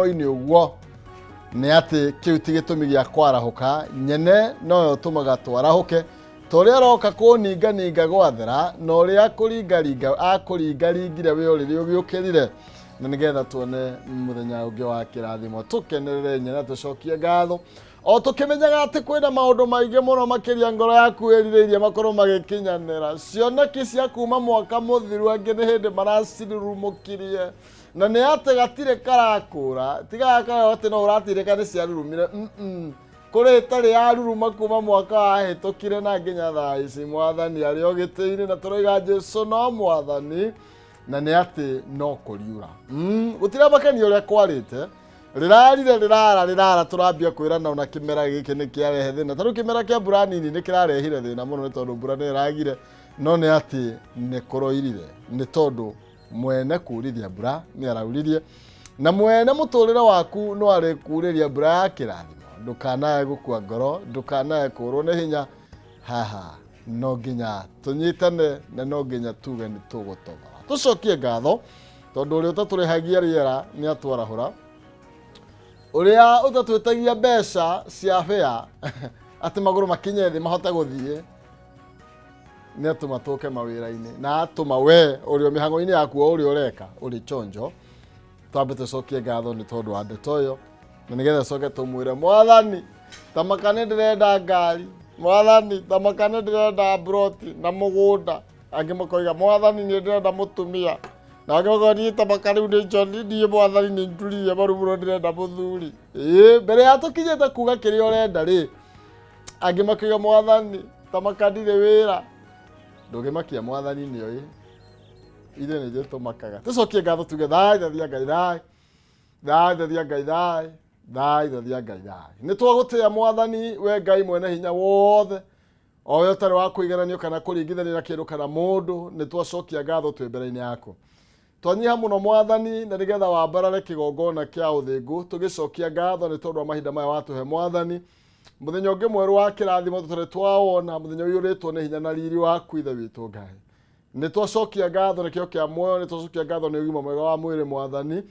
Inĩ ũguo nĩ atĩ kĩu ti gĩtũmi gĩa kwarahũka. Nyene noyo tũmaga twarahũke, ta ũrĩa aroka kũninganinga gwathera, na ũrĩa kũringaringa akũringaringire wĩ ũrĩrĩ ũgĩũkĩrire, na nĩgetha tuone mũthenya ũngĩ wa kĩrathimo. Tũkenerere nyene, tũcokie ngatho o tũkĩmenyaga atĩ kwĩna maũndũ maingĩ mũno makĩria ngoro yaku ĩrirĩirie makorwo magĩkinyanĩra. Cioneki cia kuma mwaka mũthiru angĩ nĩ hĩndĩ maracirurumũkirie, na nĩ atĩ gatirĩ karakũra. Tiga gaka atĩ no ũratirĩka nĩ ciarurumire. Kũrĩ ĩtarĩ yaruruma kuma mwaka wahĩtũkire na nginya thaa ici. Mwathani arĩ o gĩtĩ-inĩ, na tũroiga Jesu no mwathani, na nĩ atĩ no kũriura. Gũtiramakania ũrĩa kwarĩte, rĩrarire, rĩrara, rĩrara. Tũrambia kwĩrana ona kĩmera gĩkĩ nĩ kĩarehe thĩna. Ta rĩu kĩmera kĩa mbura nini nĩ kĩrarehire thĩna mũno, nĩ tondũ mbura nĩ ĩragire, no nĩ atĩ nĩ kũroirire nĩ tondũ mwene kurithia mbura nĩ arauririe, na mwene mũtũrĩre waku no arĩkurĩria mbura ya kĩrathimo. Ndũkanae gũkua ngoro, ndũkanae kũrwo nĩ hinya. Haha no nginya tũnyitane, na no nginya tuge nĩ tũgũtogora, tũcokie ngatho, tondũ ũrĩa ũtatũrĩhagia rĩera nĩ atwarahũra, ũrĩa ũtatwĩtagia mbeca cia bĩa atĩ magũrũ makinye thĩ mahote gũthiĩ nĩ atũma tũke mawĩra-inĩ, na atũma we ũrĩ o mĩhang'o-inĩ yaku, o ũrĩa ũreka ũrĩ chonjo. Twambe tũcokie ngatho nĩ tondũ wa ndeto ĩyo, na nĩgetha coke tũmwĩre mwathani, tamaka nĩ ndĩrenda ngari, mwathani, tamaka nĩ ndĩrenda mburoti na mũgũnda. Angĩ makoiga, mwathani, nĩ ndĩrenda mũtumia. Na angĩ makoiga, niĩ tamaka rĩu nĩ njoni, niĩ mwathani nĩ ndurire maru mũno, ndĩrenda mũthuri. Ĩĩ, mbere ya tũkinyĩte kuga kĩrĩa ũrenda rĩ, angĩ makiuga, mwathani, tamaka ndirĩ wĩra. Ndũngĩmakia mwathani nĩ oĩ, ithuĩ nĩ ithuĩ tũmakaga. Tũcokie ngatho, tuge thai thathia Ngai, thai thai thathia Ngai, thai thai thathia Ngai, thai. Nĩ twagũtĩa mwathani, we Ngai mwene hinya wothe, o we ũtarĩ wa kũigananio kana kũringithanio na kĩndũ kana mũndũ. Nĩ twacokia ngatho twĩ mbere-inĩ yaku. Twanyiha mũno mwathani, na nĩgetha wambarare kĩgongona kĩa ũthingu, tũgĩcokia ngatho nĩ tondũ wa mahinda maya watũhe mwathani, mũthenya ũngĩ mwerũ wa kĩrathimo tũtarĩ twawona, mũthenya ũiyũrĩtwo nĩ hinya na riri waku, Ithe witũ Ngai. Nĩ twacokia ngatho nĩ kĩo kĩa muoyo, nĩ twacokia ngatho nĩ ũgima mwega wa mwĩrĩ mwathani,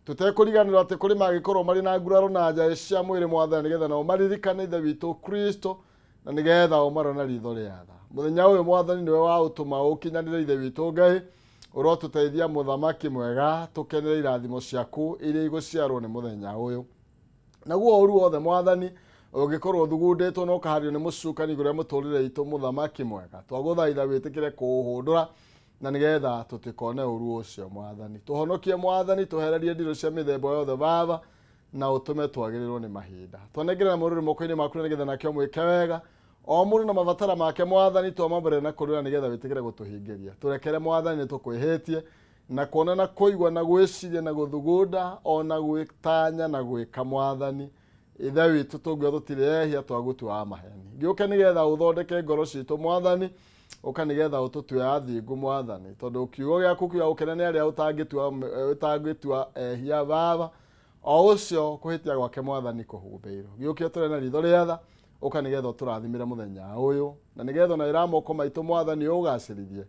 tũtekũriganĩrwo atĩ kũrĩ mangĩkorwo marĩ na nguraro na njaĩ cia mwĩrĩ mwathani, nĩgetha nao maririkane Ithe witũ Kristo, na nĩgetha ũmarore na ritho rĩa tha. Mũthenya ũyũ mwathani nĩwe wa ũtũma ũkinyanĩre. Ithe witũ Ngai, ũrotũteithia mũthamaki mwega, tũkenere irathimo ciaku iria igũciarwo nĩ mũthenya ũyũ. Naguo ũru wothe mwathani ũngĩkorwo ũthugundĩtwo na ũkahario nĩ mũcukani igũrũ rĩa mũtũrĩre itũ, mũthamaki mwega, twagũthaitha wĩtĩkĩre kũũhũndũra, na nĩgetha tũtikone ũru ũcio mwathani. Tũhonokie mwathani, tũhererie ndirũ cia mĩthemba yothe baba, na ũtũme twagĩrĩrwo nĩ mahinda. Twanengere na mũrũrĩ moko-inĩ maku, na nĩgetha nake ũmwĩke wega, o mũndũ na mabatara make mwathani. Twamambĩrĩra na kũrĩra, nĩgetha wĩtĩkĩre gũtũhingĩria. Tũrekere mwathani, nĩ tũkwĩhĩtie na kuona na kũigua na gwĩciria na gũthugunda ona gwĩtanya na gwĩka. Mwathani Ithe witũ, tũngiuga tũtirĩ ehia, twagũtua wa maheni. Gĩũke nĩgetha ũthondeke ngoro citũ mwathani, ũka nĩgetha ũtũtue athingu mwathani, tondũ kiugo gĩaku kiuga gũkena nĩ arĩa ũtangĩtua ehia baba, o ũcio kũhĩtia gwake mwathani kũhumbĩirwo. Gĩũke ũtũre na ritho rĩa tha, ũka nĩgetha ũtũrathimĩre mũthenya ũyũ, na nĩgetha ona wĩra wa moko maitũ mwathani ũgacĩrithie,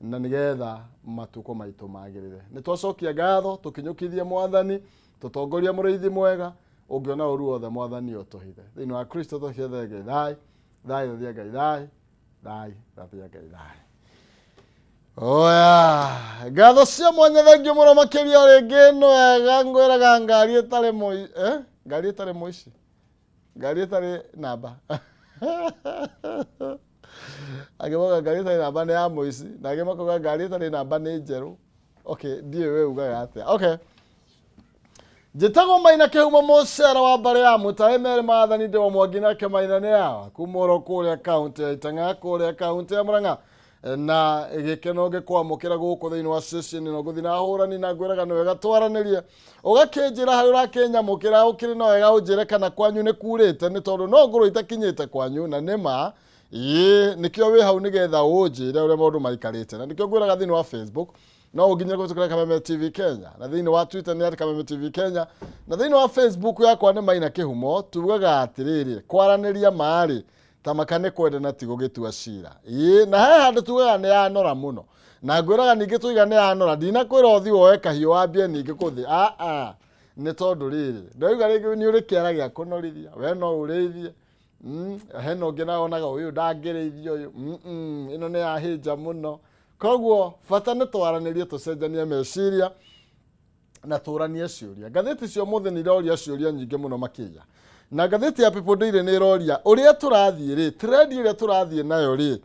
na nĩgetha matukũ maitũ magĩrĩre. Nĩ twacokia ngatho, tũkinyũkithie mwathani, tũtongoria mũrĩithi mwega. Ũngĩona ũru wothe mwathani, ũtũhithe thĩinĩ wa Kristo. Tũciethe Ngai thai thai thathia Ngai, thai thai thathia Ngai, thai. Oya ngatho cia mwanya, thengiũ mũno makĩria. O rĩngĩ nĩ wega ngwĩraga ngari ĩtarĩ mũi, eh? Ngari ĩtarĩ mũici, ngari ĩtarĩ namba. Angĩ mauga ngari ĩtarĩ namba nĩ ya mũici, na angĩ makauga ngari ĩtarĩ namba nĩ njerũ. Okay, ndiũĩ we ugaga atĩa. Okay, njĩtagwo Maina Kĩhumo, mũcera wa mbarĩ ya Mũtaĩ merĩ maathani ndĩwa Mwangi nake Maina nĩ yawa kuma oro kũrĩa kaũntĩ ya Itang'a, kũrĩa kaũntĩ ya Murang'a, na gĩkeno ngĩkwamũkĩra gũkũ thĩinĩ wa station ĩno. Ngũthiĩ na hũrani na ngwĩraga nĩ wega twaranĩrie, ũgakĩnjĩra harĩa ũrakĩnyamũkĩra ũkĩrĩ. No wega ũnjĩre kana kwanyu nĩ kurĩte, nĩ tondũ no ngũrũ itakinyĩte kwanyu, na nĩ ma ĩĩ nĩkĩo wĩ hau nĩgetha ũnjĩre ũrĩa maũndũ maikarĩte. Na nĩkĩo ngwĩraga thĩinĩ wa Facebook no ũnginyĩre kũhĩtũkĩra Kameme TV Kenya, na thĩinĩ wa Twitter nĩ at Kameme TV Kenya, na thĩinĩ wa Facebook yakwa nĩ Maina Kĩhumo. Tugaga atĩrĩrĩ, kwaranĩria maarĩ tamaka nĩ kwenda na ti gũgĩtua cira. Ĩĩ, na he handũ tugaga nĩ yanora mũno, na ngwĩraga ningĩ tuiga nĩ yanora, ndinakwĩra ũthi woe kahiũ wambie ningĩ kũthĩ aa. Nĩ tondũ rĩrĩ, ndauga rĩngĩ nĩ ũrĩ kĩara gĩa kũnorithia, we no ũrĩithie. Hena ũngĩ nawe onaga ũyũ ndangĩrĩithia ũyũ, ĩno nĩ yahĩnja mũno. Koguo bata nĩ twaranĩrie, tũcenjanie meciria na tũranie ciũria. Ngathĩti cia ũmũthĩ nĩ iroria ciũria nyingĩ mũno makĩria. Na ngathĩti ya People Daily nĩ ĩroria ũrĩa tũrathiĩ rĩ, trend ĩrĩa tũrathiĩ nayo rĩ,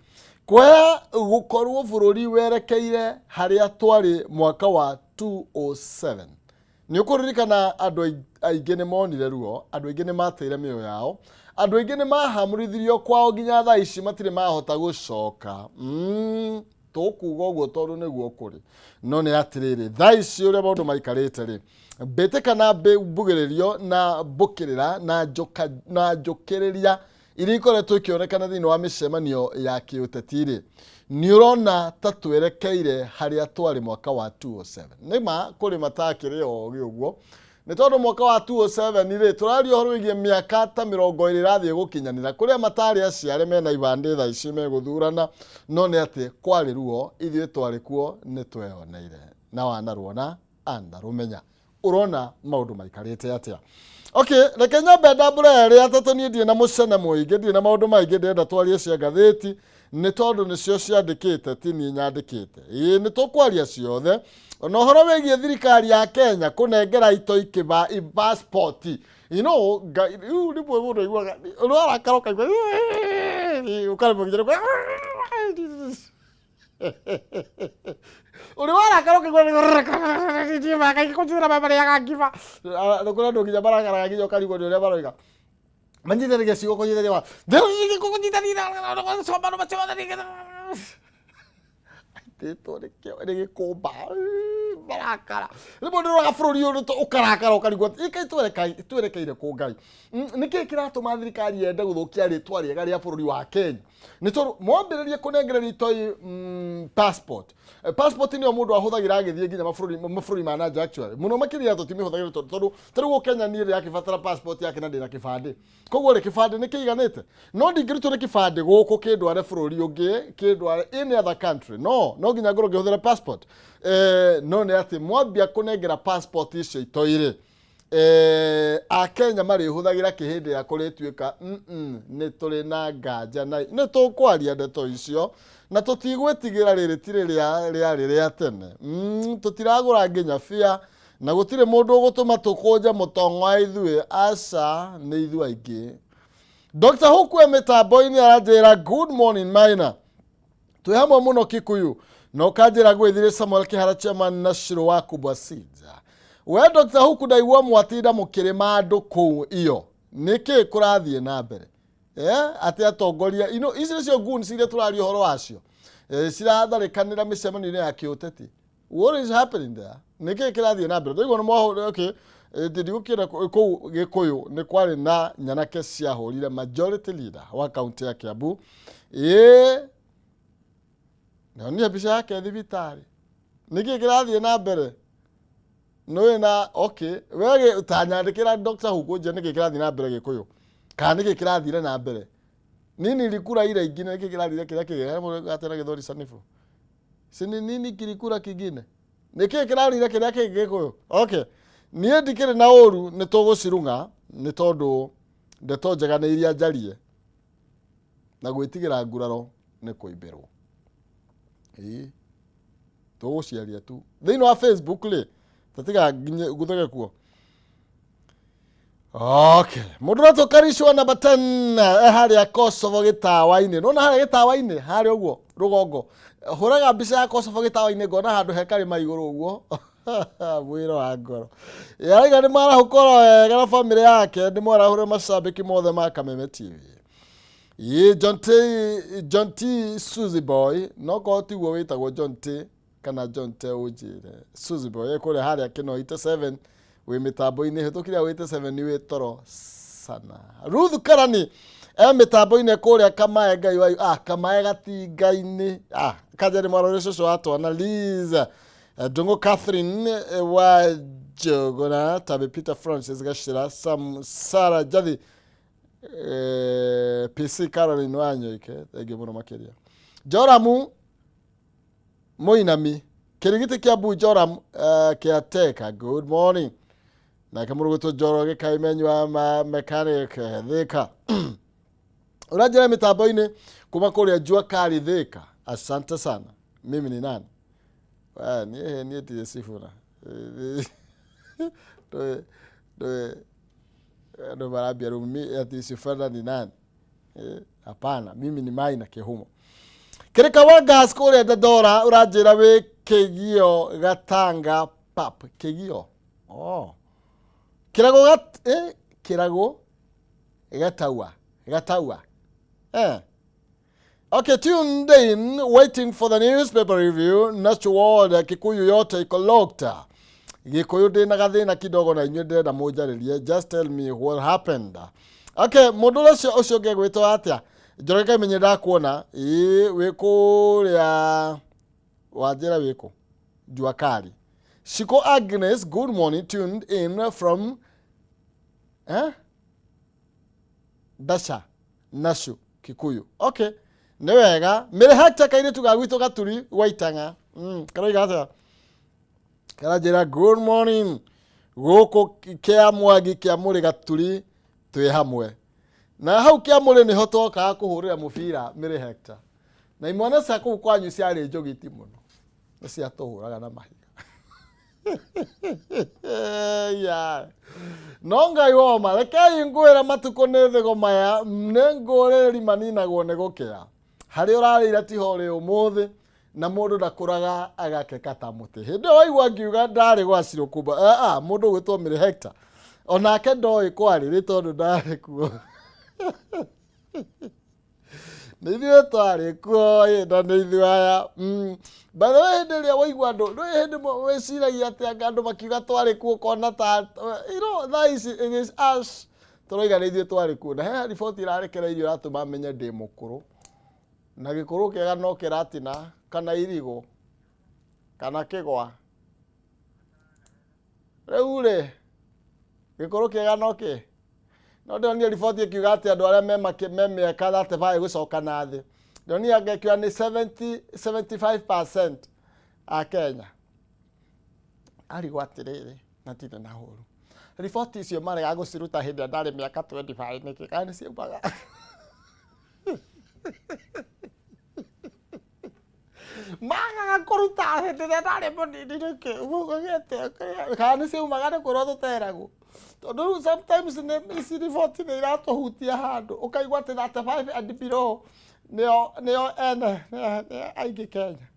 kwaya gũkorwo bũrũri werekeire harĩa twarĩ mwaka wa 207. Nĩ ũkũririkana andũ aingĩ nĩ monire ruo, andũ aingĩ nĩ mateire mĩoyo yao, andũ aingĩ nĩ mahamũrithirio kwao nginya thaa ici matirĩ mahota gũcoka. Tũkuga ũguo tondũ nĩguo kũrĩ. No nĩ atĩrĩrĩ, thaa ici ũrĩa maũndũ maikarĩte rĩ, mbĩtĩka na mbugĩrĩrio na mbũkĩrĩra na njoka na njũkĩrĩria iria ikoretwo ikĩonekana thĩinĩ wa mĩcemanio ya kĩũteti rĩ, nĩ ũrona ta twerekeire harĩa twarĩ mwaka wa 207. Nĩ ma kũrĩ matakĩrĩ ogĩ ũguo, nĩ tondũ mwaka wa 207 rĩ, tũraria ũhoro wĩgiĩ mĩaka ta 20 ĩrathiĩ gũkinyanĩra, kũrĩa matarĩ aciare mena ibandĩ thaa ici megũthurana, no nĩ atĩ kwarĩ ruo, ithuĩ twarĩ kuo nĩ tweyoneire, na wanaruona anarũmenya. Ũrona maũndũ maikarĩte atĩa? Okay, reke nyambe ndambũre erĩ atatũ. Niĩ ndirĩ na mũcene mũingĩ, ndirĩ na maũndũ maingĩ, ndĩrenda twarie cia ngathĩti nĩ tondũ nĩcio ciandĩkĩte, ti niĩ nyandĩkĩte. Ĩĩ nĩ tũkwaria ciothe, ona ũhoro wĩgiĩ thirikari ya Kenya kũnengera itoi kĩba passport. You know, ngai rĩu rĩmwe mũndũ aiguaga ũrarakara ũkaigua ũkaremwo nginya nĩ ũrĩ warakara ũkaigua marĩaga ngima. Kũrĩ andũ nginya marakaraga nginya ũkarigwo nĩ ũrĩa maroiga, manyitanagia ciugo kũnyitania wa aitĩtwo nĩ gĩkũmba marakara. Rĩmwe nĩ ũroraga bũrũri ũyũ ũkarakara ũkarigwo ĩkai twerekeire kũ Ngai. Nĩkĩĩ kĩratũma thirikari yende gũthũkia rĩtwa rĩega rĩa bũrũri wa Kenya? Nĩ tondũ mwambĩrĩrie kũnengereria itoi passport. Passport nĩyo mũndũ ahũthagĩra agĩthiĩ nginya mabũrũri ma nanja actually. Mũno makĩria tũtimĩhũthagĩra tondũ ta rĩu gũkũ Kenya niĩ ndĩrakĩbatara passport yake na ndĩna kĩbandĩ. Koguo rĩ, kĩbandĩ nĩ kĩiganĩte. No ndingĩrutwo nĩ kĩbandĩ gũkũ kĩndware bũrũri ũngĩ, kĩndware any other country. No, no nginya ngorwo ngĩhũthĩra passport. No nĩ atĩ mwambia kũnengera passport icio itoi rĩ, Akenya marĩhũthagĩra kĩ hĩndĩ ĩrĩa kũrĩtuĩka nĩ tũrĩ na nganja na nĩ tũkwaria ndeto icio na tũtigwĩtigĩra rĩrĩ ti rĩrĩa rĩarĩ rĩa tene. Tũtiragũra nginya bia na gũtirĩ mũndũ ũgũtũma tũkũnje mũtongo ithuĩ, aca nĩ ithuĩ aingĩ. Dr. Hukwe mĩtambo-inĩ aranjĩra good morning Maina, twĩ hamwe mũno Kikuyu, na ũkanjĩra gwĩthire Samuel Kĩhara chairman na Shiro wa Kubwa Seeds. We Dr. Huku, ndaigua mwatinda mũkĩrĩma andũ kũu iyo, nĩkĩ kũrathiĩ na mbere? Atĩ atongoria ino ici nĩcio goons iria tũraria ũhoro wacio, ciratharĩkanĩra mĩcemanio-inĩ ya kĩũteti. What is happening there? Nĩkĩ kĩrathiĩ na mbere? Ndaigua nĩ mwahũrire, okay, ndigũkĩenda kũu Gĩkũyũ nĩ kwarĩ na nyanake ciahũrire majority leader wa kaunti ya Kiambu. Ĩĩ nonire mbica yake thibitarĩ. Nĩkĩ kĩrathiĩ na mbere? Nĩũĩ na okay, we tanyandĩkĩra Dr. Huku nje nĩkĩ kĩrathiĩ na mbere Gĩkũyũ, kana nĩkĩ kĩrathire na mbere? Nini ilikula ile ingine, nĩkĩ kĩrathire kĩrĩa kĩngĩ? Harĩa atena gĩthweri sanifu si ni nini kilikula kingine, nĩkĩ kĩrarire kĩrĩa kĩngĩ Gĩkũyũ? Okay, niĩ ndikĩrĩ na ũru, nĩ tũgũcirung'a nĩ tondũ ndeto njega nĩ iria njarie na gwĩtigĩra nguraro nĩ kũimbĩrwo. Ĩĩ tũgũciaria tu thĩinĩ wa Facebook rĩ, tatiga nginye nguthege kuo. Okay, mũndũ ũretwo Karishwa namba 10 e harĩa Kosovo gĩtawa-inĩ. Nona harĩa gĩtawa-inĩ harĩa ũguo rũgongo, hũraga mbica ya Kosovo gĩtawa-inĩ, ngona handũ he karĩma igũrũ ũguo. Mwĩro wa ngoro yaraiga nĩ marahũkora wega na bamĩrĩ yake, nĩ mwarahũre macambĩki mothe ma Kameme TV. Ĩ John T, John T Suzy Boy, no korwo tiguo wĩtagwo John T kana John T ũnjĩre. Suzy Boy kũrĩa harĩa Kĩnoite 7 wĩ mĩtambo-inĩ, hĩtũkire wĩte 7 wĩ toro sana. Ruth Karani e mĩtambo-inĩ kũrĩa Kamae Ngai wa Kamae gatinga-inĩ, kanja nĩ mwarore cũcũ wa twana Liz Ndung'u Catherine wa Njũgũna, Tabi Peter Francis Gacĩra, Sam Sarah Jathi, PC Caroline Wanyoike, thengiũ mũno makĩria. Joramu Mũinami, Kĩrigiti kĩa Mbu Joram, Caretaker, good morning. Nake mũrũ gwĩtwo Njoroge Kaimenyi wa mechanic Thika. Ũranjĩra mĩtambo-inĩ kuma kũrĩa Jua Kali Thika. Asante sana. Mimi ni nani? Ah, niĩ niĩ ndirĩ Sifuna. Ndũĩ ndũĩ andũ marambia rĩu ati Sifuna ni nani? Hapana, mimi ni Maina Kĩhumo. Kĩrĩka wa gas kũrĩa Dandora ũranjĩra wĩ Kĩgio Gatanga pap. Kĩgio. Oh. Kĩrago gat kĩrago gataua. Gataua. Okay, tuned in, waiting for the newspaper review. Natural world, Kikuyu yote iko locked. Gikuyu ndina gathina kidogo na inyuĩ ndĩrenda mũnjarĩrie. Just tell me what happened. Okay, mũndũ ũcio ũcio ũngĩ egwĩtwo atĩa? Njoroge Kaimenye ndakuona. Ĩĩ, wĩ kũrĩa wanjĩra wĩ kũ? Jua Kali. Shiko Agnes, good morning, tuned in from eh? Dasha Nashu Kikuyu. Okay. Nĩ wega. Mĩrĩ hakta kairĩtu ga gwitũ gaturi gwa itang'a. Karoiga atĩa? Karanjĩra good morning. Gũkũ kĩa Mwangi kĩa mũrĩ gaturi twĩ hamwe. Na hau kĩa mũrĩ nĩho twokaga kũhũrĩra mũbira mĩrĩ hekta. Na imwana cia kũu kwanyu ciarĩ njũgiti mũno. Nĩ ciatũhũraga na mahiga. Yeah. No Ngai woma, rekei ngwĩre matukũ nĩ thĩgo maya, nĩ ngũrĩrĩ maninagwo nĩ gũkĩa. Harĩa ũrarĩire tiho ũrĩ ũmũthĩ, na mũndũ ndakũraga agakeka ta mũtĩ. Hĩndĩ ĩyo waigua ngiuga ndarĩ gwa Cirũkumba, mũndũ ũgwĩtwo Mĩrĩ Hector, onake ndoĩ kwarĩ rĩ tondũ ndarĩ kuo. Nĩ ithuĩ twarĩ kuo ĩ, na nĩ ithuĩ aya. By the way, hĩndĩ ĩrĩa waigua andũ, ndũĩ hĩndĩ wĩciragia atĩ anga andũ makiuga twarĩ kuo ũkona ta, you know, thaa ici it is us tũroiga nĩ ithuĩ twarĩ kuo. Na he riboti ĩrarekereirio ĩratũma menye ndĩ mũkũrũ. Na gĩkũrũ kĩega no kĩratina, kana irigũ, kana kĩgwa. Rĩu rĩ, gĩkũrũ kĩega no kĩ? No ndĩronire riboti ĩkiuga atĩ andũ arĩa me mĩaka 35 gũcoka na thĩ. Ndĩronire anga ĩkiuga nĩ 75% a Kenya. Arigwo atĩrĩrĩ, na ndirĩ na ũru. Riboti icio marega gũciruta hĩndĩ ĩrĩa ndarĩ mĩaka 25 nĩkĩ? Kana nĩ ciaumaga? Magaga kũruta hĩndĩ ĩrĩa ndarĩ mũnini nĩkĩ? Kana nĩ ciaumaga nĩ kwĩrwo tũteragwo? Tondũ rĩu sometimes nĩ ici riboti nĩ iratũhutia handũ ũkaigua atĩ 35 and below nĩo nĩo ene nĩo aingĩ Kenya.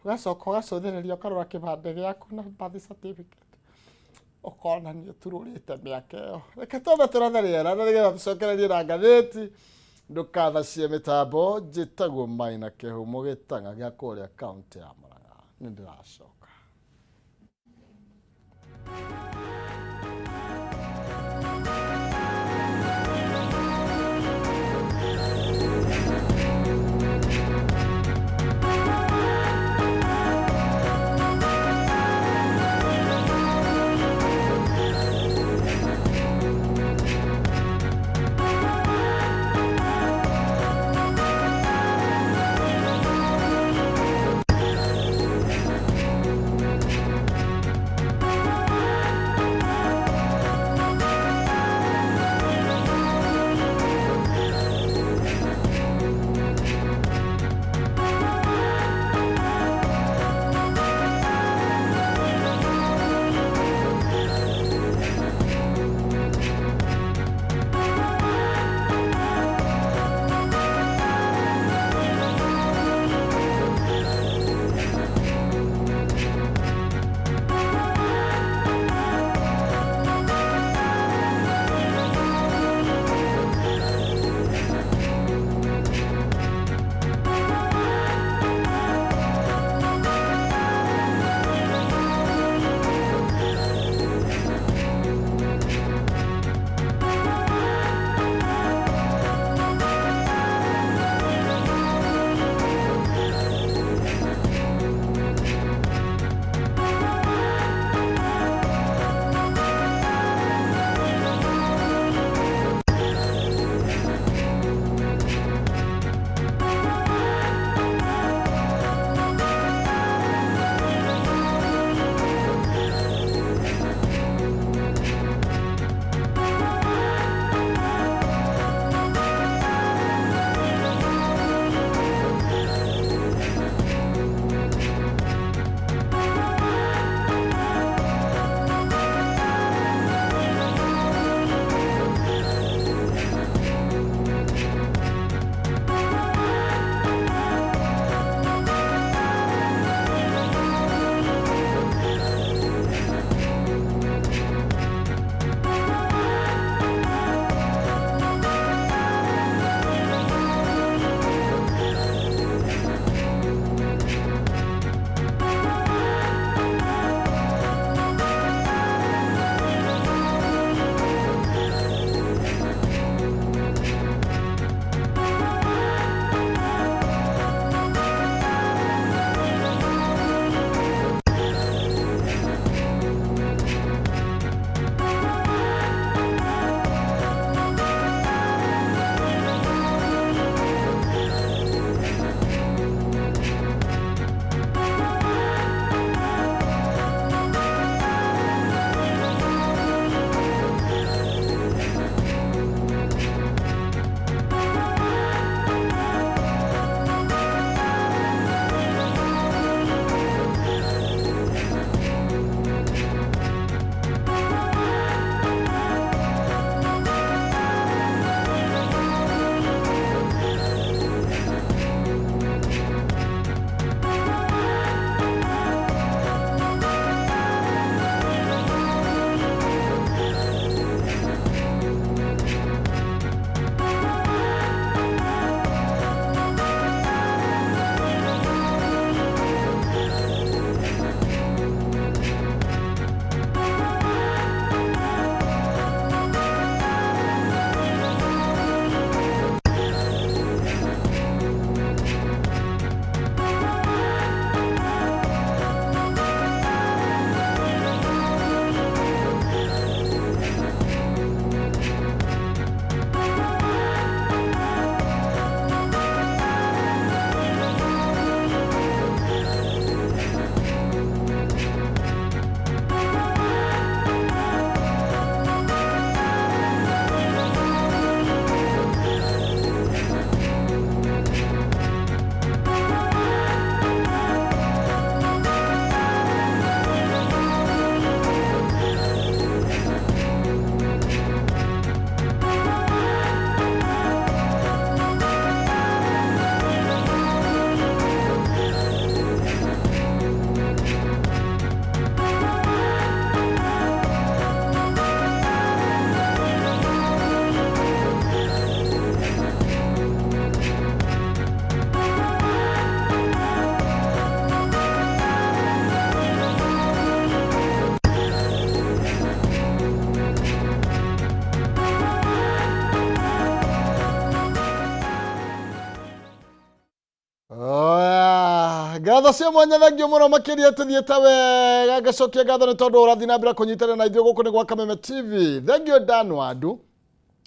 Ũgacoka ũgacũthĩrĩria ũkarora kĩbandĩ gĩaku na birth certificate ũkona nĩ ũturũrĩte mĩaka ĩyo. Reke twambe tũrathe rĩera na nĩgetha tũcokererie na ngathĩti. Ndũkathacie mĩtambo, njĩtagwo Maina Kĩhumo Gĩtang'a gĩa kũrĩa kaũntĩ ya Murang'a. Nĩ ndĩracoka. Ngatho cia mwanya, thengio mũno makĩria. Tũthiĩte wega, ngacokia ngatho nĩ tondũ ũrathiĩ na mbere kũnyitanĩra na ithuĩ gũkũ nĩ gwa Kameme TV. Thengio Dan Wandu,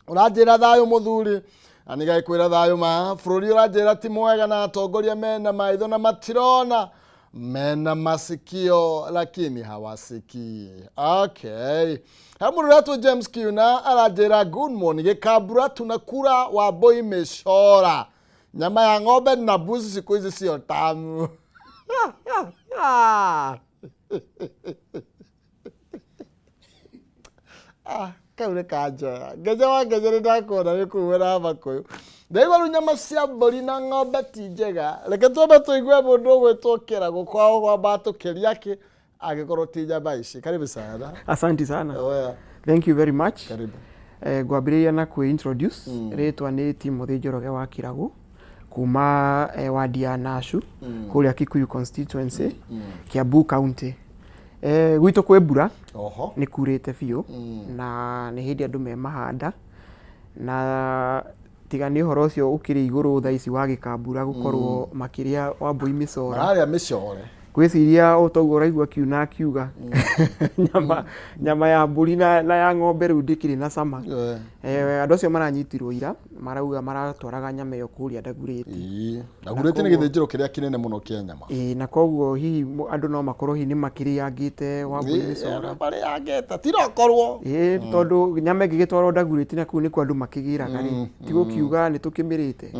ũranjĩra thayũ mũthuri, na nĩgagĩkwĩra thayũ ma bũrũri. Ũranjĩra ti mwega na atongoria mena maitho na matirona, mena masikio lakini hawasikii. Okay, he mũndũ ũretwo James Kiuna aranjĩra good morning, gĩkambura tunakura Wambui mĩcora, nyama ya ng'ombe na mbuzi siku hizi sio tamu. Ah, kau nĩ kanjoya ngeje wa ngeje, nĩ ndakuona wĩ kũu wĩra makũyũ. Ndaigua rĩu nyama cia mbũri na ng'ombe ti njega. Reke twambe tũigue mũndũ ũgwĩtwo kĩrago kwao kwamba tũkĩria kĩ angĩkorwo ti nyama ici. Karibu sana. Asante sana. Oya. Thank you very much. Karibu. Ngwambĩrĩria na kwĩ introduce. Rĩtwa nĩ Timothy Njoroge wa Kiragu kuma wadi ya Nashu kũrĩa Kikuyu constituency, Kiambu County. Gwitũ kwĩ mbura. Nĩ kurĩte biũ na nĩ hĩndĩ andũ me mahanda, na tiga nĩ ũhoro ũcio ũkĩrĩ igũrũ thaa ici wa gĩkambura gũkorwo makĩrĩa Wambui mĩcora. Mararĩa mĩcore. Ngwĩciria o toguo ũraigua kiuna akiuga nyama ya mbũri na ya ng'ombe rĩu ndĩkĩrĩ na cama. Andũ acio maranyitirwo ira marauga maratwaraga nyama ĩyo kũrĩa Ndagurĩti. Ĩĩ. Ndagurĩti nĩ gĩthĩnjĩro kĩrĩa kĩnene mũno kĩa nyama. Ĩĩ, na koguo hihi andũ no makorwo hihi nĩ makĩrĩangĩte Wambui mĩcora. Marĩangĩte tirokorwo. Ĩĩ, tondũ nyama ĩngĩgĩtwarwo Ndagurĩti na kũu nĩkuo andũ makĩgĩraga rĩ, ti gũkiuga nĩ tũkĩmĩrĩte.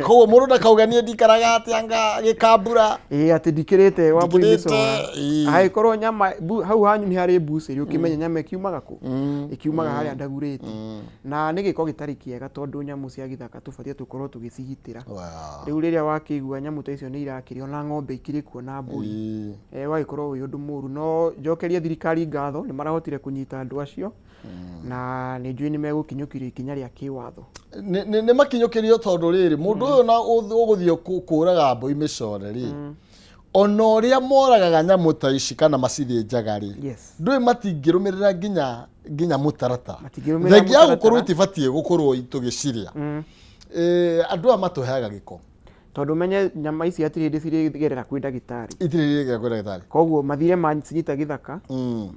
Koguo mũndũ ndakauga niĩ ndikaraga atĩa nga gĩkambura. Ĩĩ, atĩ ndikĩrĩte Wambui Ndikĩrĩte, mĩcora. Angĩkorwo nyama hau hanyu nĩ harĩ mbucĩrĩ, ũkĩmenye nyama ĩkiumaga kũ? Ĩkiumaga harĩa Ndagurĩti. Na nĩ gĩko gĩtarĩ kĩega tondũ nyamũ cia gĩthaka tũbatiĩ tũkorwo tũgĩcigitĩra. Rĩu rĩrĩa wakĩigua nyamũ ta icio nĩ irakĩrĩo na ng'ombe ikĩrĩ kuo na mbũri, ũgagĩkorwo wĩ ũndũ mũru. No njokerie thirikari ngatho nĩ marahotire kũnyita andũ acio na nĩ njũĩ nĩ megũkinyũkĩrio ikinya rĩa kĩwatho. Nĩ makinyũkĩrio tondũ rĩrĩ mũndũ ũyũ na ũgũthiĩ kũraga mbũi mĩcore rĩ, ona ũrĩa moragaga nyamũ ta ici kana macithĩnjaga rĩ, ndũĩ matingĩrũmĩrĩra nginya mũtaratara. Matingĩrũmĩrĩra Thengia ya mũtaratara. gũkorwo itibatiĩ gũkorwo tũgĩcirĩa. Andũ aya matũheaga gĩko. Tondũ menye nyama ici hatirĩ hĩndĩ cirĩgerera kwĩ ndagĩtarĩ. Itirĩ rĩgera kwĩ ndagĩtarĩ. Koguo mathire macinyita gĩthaka,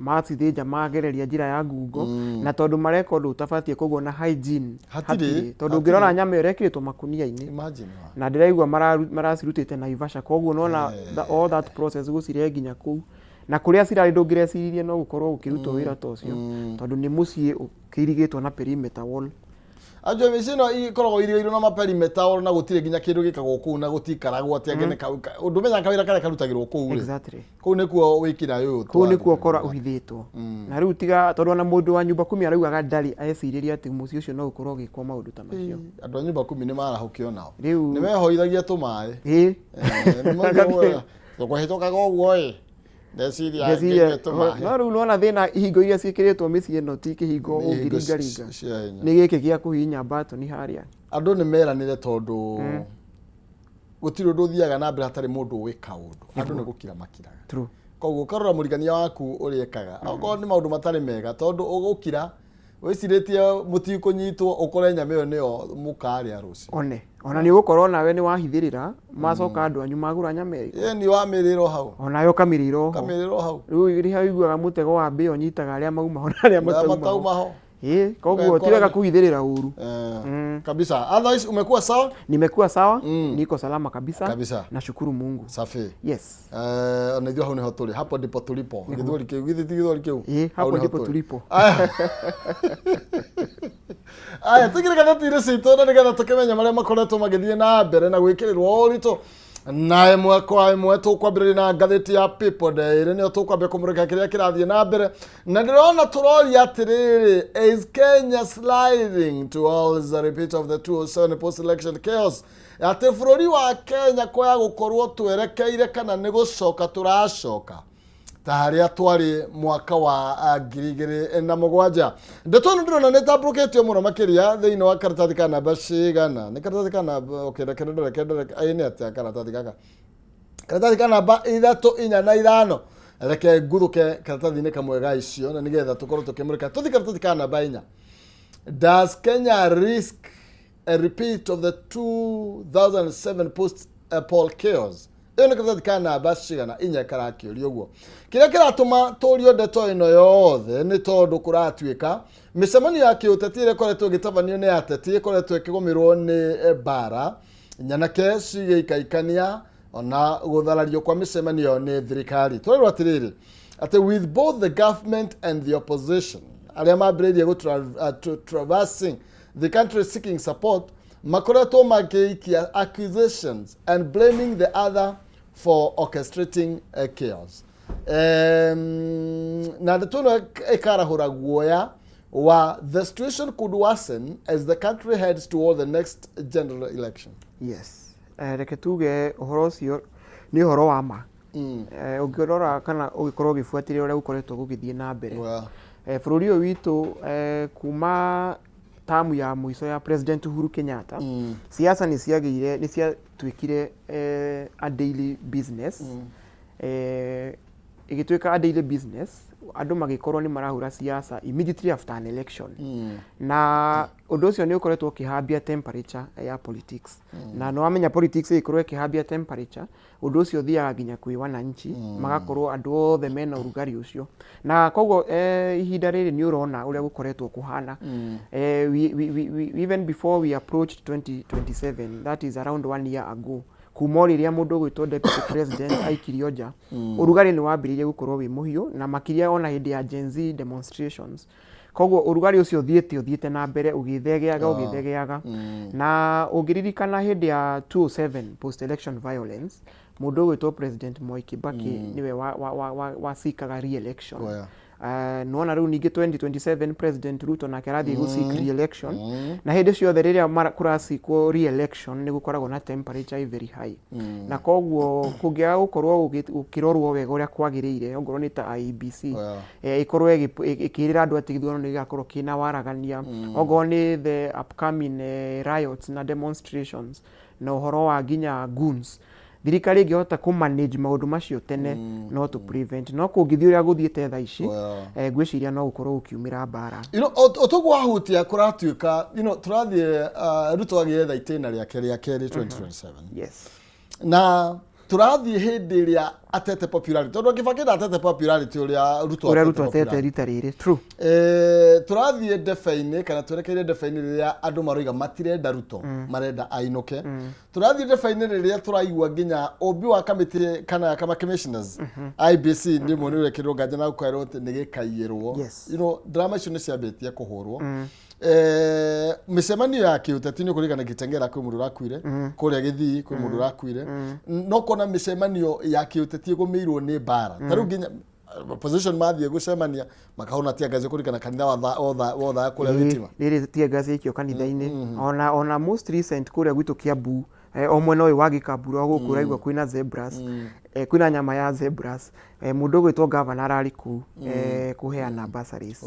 macithĩnja, magereria njĩra ya ngungo, na tondũ mareka ũndũ ũtabatiĩ, koguo na hygiene Hatirĩ, tondũ hatirĩ. Ũngĩrora nyama ĩyo ĩrekĩrĩtwo makunia-inĩ. Imagine wa. Na ndĩraigua maracirutĩte Naivasha, koguo nona all that process gũcirehe nginya kũu na kũrĩa cirarĩ, ndũngĩreciririe no gũkorwo gũkĩrutwo wĩra ta ũcio, tondũ nĩ mũciĩ ũkĩirigĩtwo na perimeter wall. Anjo mĩciĩ ĩno ĩkoragwo irigĩirwo na maperimeter wall na gũtirĩ nginya kĩndũ gĩkagwo kũu na gũtikaragwo atĩ angĩ nĩ ũndũ ũmenyaga kawĩra karĩa karutagĩrwo kũu rĩ. Kũu nĩkuo wĩkira ũyũ. Kũu nĩkuo kora ũhithĩtwo na rĩu tiga tondũ ona mũndũ wa nyumba kumi araugaga ndarĩ ecirĩria atĩ mũciĩ ũcio no ũkorwo ũgĩkwo maũndũ ta macio. Andũ a nyumba kumi nĩ marahũkio nao. Rĩu nĩ mehoithagia tũmaĩ. Tũkũhĩtũkaga ũguo ĩ, ndeciria Ngeciria, ngĩnyue tũmaĩ. No rĩu nona thĩna ihingo iria ciĩkĩrĩtwo mĩciĩ ĩno ti kĩhingo Nĩ ihingo ũngĩringaringa. Cia hinya. Nĩ gĩkĩ gĩa kũhihinya mbatoni harĩa. Andũ nĩ meranĩre tondũ gũtirĩ ũndũ ũthiaga na mbere hatarĩ mũndũ ũĩ kaũndũ. Andũ nĩ gũkira makiraga. Koguo ũkarora mũrigania waku ũrĩa ekaga, okorwo nĩ maũndũ matarĩ mega, tondũ ũgũkira wĩcirĩtie mũtikũnyitwo, ũkore nyama ĩyo nĩyo mũkarĩa rũciũ. One ona nĩ ũgũkorwo nawe nĩ wahithĩrĩra, macoka andũ anyu magũra nyama ĩrĩkũ. Ĩ ni wamĩrĩrwo hau. Onawe ũkamĩrĩra oho. Ũkamĩrĩrwo hau. Rĩu rĩrĩa ũiguaga mũtego wa mbĩa ũnyitaga arĩa mauma ho na arĩa matauma ho. Matauma ho. Ĩ, koguo ti wega kũhithĩrĩra ũru. Kabisa. Otherwise umekuwa sawa? Nimekuwa sawa. Niko salama kabisa. Kabisa. Nashukuru Mungu. Safi. Yes. Ona ithuĩ hau nĩho tũrĩ, hapo ndipo tulipo. Gĩthweri kĩu, githĩ ti gĩthweri kĩu? Ĩ, Hau hapo nĩho ndipo tũrĩ. tulipo. Aya. Aya, tũingĩre ngathĩti-inĩ citũ na nĩgetha tũkĩmenye marĩa makoretwo magĩthiĩ na mbere na gwĩkĩrĩrwo ũritũ na ĩmwe kwa ĩmwe. Tũkwambĩrĩria na ngathĩti ya People Daily, nĩyo tũkwambia kũmũrĩka kĩrĩa kĩrathiĩ na mbere, na ndĩrona tũroria atĩrĩrĩ, "Is Kenya sliding towards a repeat of the 2007 post election chaos?" Atĩ bũrũri wa Kenya kwaya gũkorwo twerekeire kana nĩ gũcoka tũracoka ta harĩa twarĩ mwaka wa 2007. Ndeto ĩno ndĩrona nĩ ĩtambũrũkĩtio mũno makĩria thĩinĩ wa karatathi ka namba cigana? Nĩ karatathi ka namba, okay, reke ndore, reke ndore. Ĩ nĩ atĩa karatathi gaka? Karatathi ka namba 3, 4 na 5. Reke nguthũke karatathi-inĩ kamwe ga icio na nĩgetha tũkorwo tũkĩmũrĩka. Tũthi karatathi ka namba 4. "Does Kenya risk a repeat of the 2007 post poll chaos?" Ĩyo nĩ karatathi ka namba cigana inya karakĩũria ũguo. Kĩrĩa kĩratũma tũrio ndeto ĩno yothe nĩ tondũ kũratuĩka mĩcemanio ya kĩũteti ĩrĩa ĩkoretwo ĩgĩtabanio nĩ ateti ĩkoretwo ĩkĩgũmĩrwo nĩ mbara, nyanake cigĩikaikania ona gũtharario kwa mĩcemanio nĩ thirikari. Tũrerwo atĩrĩrĩ atĩ with both the government and the opposition arĩa mambĩrĩirie traversing the country seeking support makoretwo magĩikia accusations and blaming the other for orchestrating chaos. Na ndeto ĩno ĩkarahũra guoya wa the situation could worsen as the country heads toward the next general election. Yes. Reke tuge ũhoro ũcio nĩ ũhoro wa ma. Ũngĩrora kana ũgĩkorwo ũgĩbuatĩrĩra ũrĩa gũkoretwo gũgĩthiĩ na mbere. Well. Bũrũri ũyũ witũ kuma tamu ya mũico ya President Uhuru Kenyatta, siasa nĩ ciagĩire, nĩ ciatuĩkire a daily business. Ĩgĩtuĩka a daily business, andũ magĩkorwo nĩ marahũra siasa immediately after an election. Na ũndũ ũcio nĩ ũkoretwo ũkĩhambia temperature ya politics. Na nĩ wamenya politics ĩgĩkorwo ĩkĩhambia temperature, ũndũ ũcio ũthiaga nginya kwĩ wananchi, magakorwo andũ othe mena ũrugarĩ ũcio. Na koguo ihinda rĩrĩ nĩ ũrona ũrĩa gũkoretwo kũhana. Even before we approached 2027, that is around one year ago, kuma o rĩrĩa mũndũ ũgwĩtwo deputy president aikirio nja, ũrugarĩ nĩ wambĩrĩirie gũkorwo wĩ mũhiũ, na makĩria ona hĩndĩ ya Gen Z demonstrations. Koguo ũrugarĩ ũcio ũthiĩte na mbere ũgĩthegeaga, ũgĩthegeaga. Na ũngĩririkana hĩndĩ ya 2007 post election violence, mũndũ ũgwĩtwo President Mwai Kibaki nĩwe wacikaga re-election. Nĩwona rĩu ningĩ 2027 President Ruto nake arathiĩ gũ seek re-election. Na hĩndĩ ciothe rĩrĩa kũracikwo re-election nĩ gũkoragwo na temperature very high. Na koguo kũngĩaga gũkorwo gũkĩrorwo wega ũrĩa kwagĩrĩire, ongorwo nĩ ta IEBC, ĩkorwo ĩkĩrĩra andũ atĩ gĩthurano nĩ gĩgakorwo kĩna waragania, ongorwo nĩ the upcoming riots na demonstrations na ũhoro wa nginya goons, thirikari ĩngĩhota kũ manage maũndũ macio tene, no to prevent. No kũngĩthiĩ ũrĩa gũthiĩte thaa ici, ngwĩciria no gũkorwo gũkiumĩra mbara. Ũtoguo wahutia kũratuĩka tũrathiĩ Ruto agĩetha itĩna rĩake rĩa kerĩ 2027. Na tũrathiĩ hĩndĩ ĩrĩa atete popularity, tondũ Kibaki ndatete popularity ũrĩa Ruto ũrĩa Ruto atete rita rĩrĩ. True. Tũrathiĩ ndebe-inĩ kana twerekeire ndebe-inĩ rĩrĩa andũ maroiga matirenda Ruto, marenda ainũke. Tũrathiĩ ndebe-inĩ rĩrĩa tũraigua nginya ũmbi wa kamĩtĩ kana kama commissioners IEBC nĩ ũmwe nĩ ũrekĩrwo nganja na gũkerwo atĩ nĩ gĩkaiyĩrwo. Drama icio nĩ ciambĩtie kũhũrwo. Mĩcemanio ya kĩũteti nĩ ũkũririkana Kitengela kwĩ mũndũ ũrakuire, kũrĩa Gĩthii kwĩ mũndũ ũrakuire. No kuona mĩcemanio ya kĩũteti ĩgũmĩirwo nĩ mbara. Ta rĩu nginya opposition mathiĩ gũcemania makahũra tear gas, kũririkana kanitha wa Othaya kũrĩa Witima. Rĩrĩ tear gas yaikio kanitha-inĩ. Ona most recent kũrĩa gwitũ Kiambu, o mwena ũyũ wa Gĩkambura gũkũ ũraigua kwĩna zebras, kwĩna nyama ya zebras. Mũndũ ũgwĩtwo governor ararĩ kũu kũheana bursaries.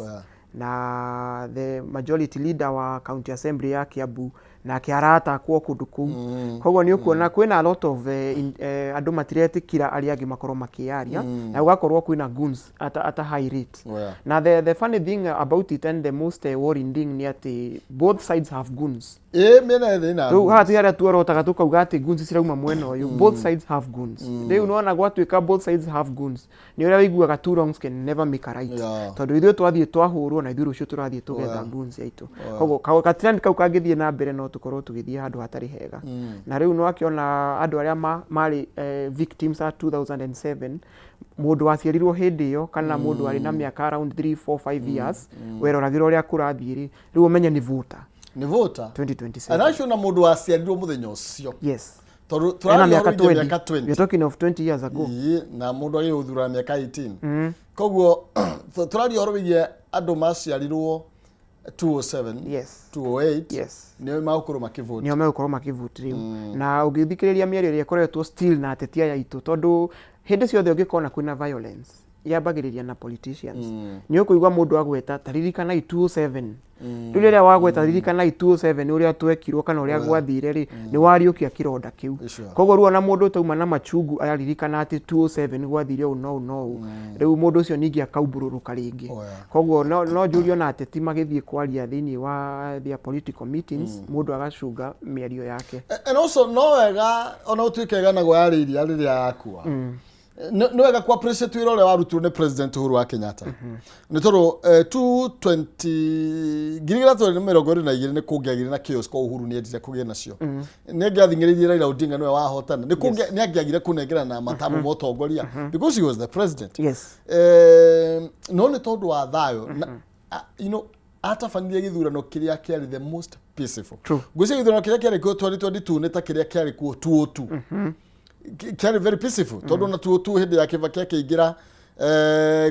Na the majority leader wa county assembly ya Kiambu nake aratakwo kũndũ kũu. Koguo nĩ ũkuona kwĩna a lot of andũ matiretĩkĩra arĩa angĩ makorwo makĩaria, na gũgakorwo kwĩna goons at a high rate. Na the funny thing about it and the most worrying thing nĩ atĩ both sides have goons. Ĩ mĩena ĩthĩ na Rĩu haha ti harĩa tuorotaga tũkauga atĩ goons cirauma mwena ũyũ. Both sides have goons. Rĩu nĩwona gwatuĩka both sides have goons, nĩ ũrĩa ũiguaga two wrongs can never make a right. Tondũ ithuĩ twathiĩ twahũrwo na ithuĩ rũciũ tũrathiĩ tũgetha goons aitũ. Koguo ka trend kau kangĩthiĩ na mbere no tũkorwo tũgĩthiĩ handũ hatarĩ hega. Na rĩu nĩwakĩona andũ arĩa marĩ victims a 2007, mũndũ waciarirwo hĩndĩ ĩyo kana mũndũ warĩ na mĩaka around 3 4 5 years, weroragĩra ũrĩa kũrathiĩ rĩ, rĩu ũmenye nĩ voter. Nĩ voter. 2027. And acio na mũndũ waciarirwo mũthenya ũcio. Yes. Tondũ Ena tũraria mĩaka ũhoro wĩgiĩ 20. mĩaka 20. We are talking of 20 years ago. Ĩĩ, na mũndũ agĩrĩirwo gũthura mĩaka 18. Koguo tũraria ũhoro wĩgiĩ andũ maciarirwo 207, 208, nĩo magũkorwo makĩvote. Nĩo megũkorwo makĩvote rĩu. Na ũngĩthikĩrĩria mĩario ĩrĩa ĩkoretwo still na ateti aya aitũ, tondũ hĩndĩ ciothe ũngĩkona kwĩna violence, Yambagĩrĩria na politicians. Nĩ ũkũigua mũndũ agweta ta ririkanai 207. Rĩu rĩrĩa wagweta ririkanai 207 ũrĩa twekirwo kana ũrĩa gwathire rĩ, nĩ wariũkia kĩronda kĩu. Koguo rĩu ona mũndũ ũtauma na machungu araririkana atĩ 207 gwathire ũũ na ũũ na ũũ, rĩu mũndũ ũcio ningĩ akaumbũrũrũka rĩngĩ. Koguo no njũrie ona ateti magĩthiĩ kwaria thĩinĩ wa their political meetings, mũndũ agacunga mĩario yake. And also no wega ona ũtuĩke ĩganagwo yarĩ iria rĩrĩa yakua, nĩ wega ku appreciate wĩra ũrĩa warutirwo nĩ President Uhuru wa Kenyatta, nĩ tondũ 220 2022 nĩ kũngĩagire na chaos kwa Uhuru nĩ endire kũgĩe nacio, nĩ angĩathing'ĩrĩirie Raila Odinga nĩwe wahotana, nĩ kũngĩa nĩ angĩagire kũnengerana matamu ma ũtongoria because he was the president. No nĩ tondũ wa thayũ na atabanirie gĩthurano kĩrĩa kĩarĩ the most peaceful. Ngwĩciria gĩthurano kĩrĩa kĩarĩ kuo 2022 nĩ ta kĩrĩa kĩarĩ kuo 2002. Kĩarĩ very peaceful tondũ ona 2002 hĩndĩ ya Kibaki akĩingĩra,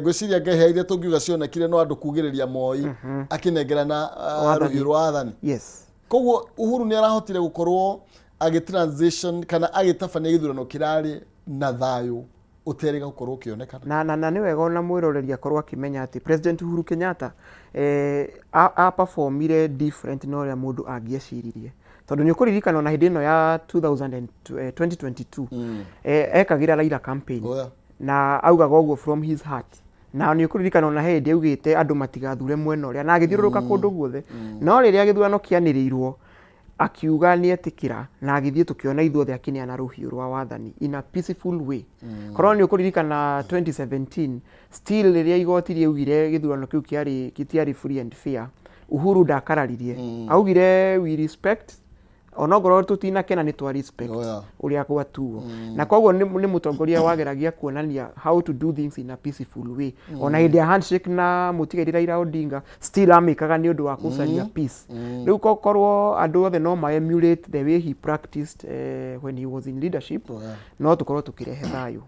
ngwĩciria ngehea iria tũngiuga cionekire no andũ kugĩrĩria Moi akĩnengerana Wathani. Rũhiũ rwa athani. Koguo Uhuru nĩ arahotire gũkorwo agĩ transition kana agĩtabania gĩthurano kĩrarĩ na thayũ ũterĩga gũkorwo ũkĩonekana. Na nĩ wega ona mwĩroreri akorwo akĩmenya atĩ President Uhuru Kenyatta a performire different na ũrĩa mũndũ angĩeciririe, tondũ nĩ ũkũririkana ona hĩndĩ ĩno ya 2000 and, 2022 ekagĩra Raila campaign na augaga ũguo from his heart, na nĩ ũkũririkana ona he hĩndĩ augĩte andũ matigathure mwena ũrĩa na agĩthiũrũrũka kũndũ guothe. No rĩrĩa gĩthurano kĩanĩrĩirwo, akiuga nĩ etĩkĩra na agĩthiĩ, tũkĩona ithuothe akĩneana rũhiũ rwa wathani in a peaceful way. Korwo nĩ ũkũririkana 2017 still, rĩrĩa igoti rĩaugire gĩthurano kĩu kĩarĩ gĩtiarĩ free and fair, Uhuru ndakararirie. Augire, "We respect, onokorwo tũtinakena, nĩ twa respect ũrĩa gwatuo." Na koguo nĩ mũtongoria wageragia kuonania how to do things in a peaceful way. Ona hĩndĩ ya handshake na mũtigairĩ Raila Odinga, still amĩkaga nĩ ũndũ wa gũcaria peace. Rĩu korwo andũ othe no ma emulate the way he practiced when he was in leadership, no tũkorwo tũkĩrehe thayũ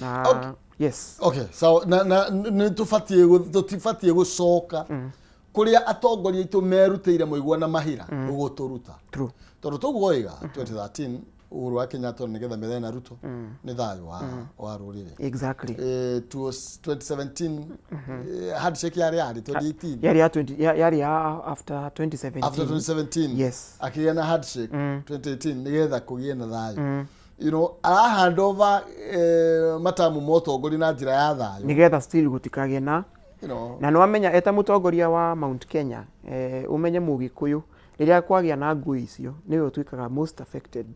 na yes. Okay, so na nĩ tũbatiĩ tũtibatiĩ gũcoka kũrĩa atongoria aitũ merutĩire mũigua na mahira gũgũtũruta. Tondũ tũguoiga 2013 Uhuru wa Kenyatta nĩgetha methane na Ruto nĩ thayũ wa rũrĩrĩ. 2017 handshake yarĩ 2018. Yarĩ ya 20 yarĩ ya after 2017. After 2017. Akĩgĩa na handshake 2018 nĩgetha kũgĩe na thayũ, ara hand over matamu ma ũtongoria na njĩra ya thayũ. Nĩgetha still gũtikagĩe na na nĩ wamenya eta mũtongoria wa Mount Kenya, ũmenye mũgĩkũyũ rĩrĩa kwagĩa na ngũĩ icio nĩwe ũtuĩkaga most affected.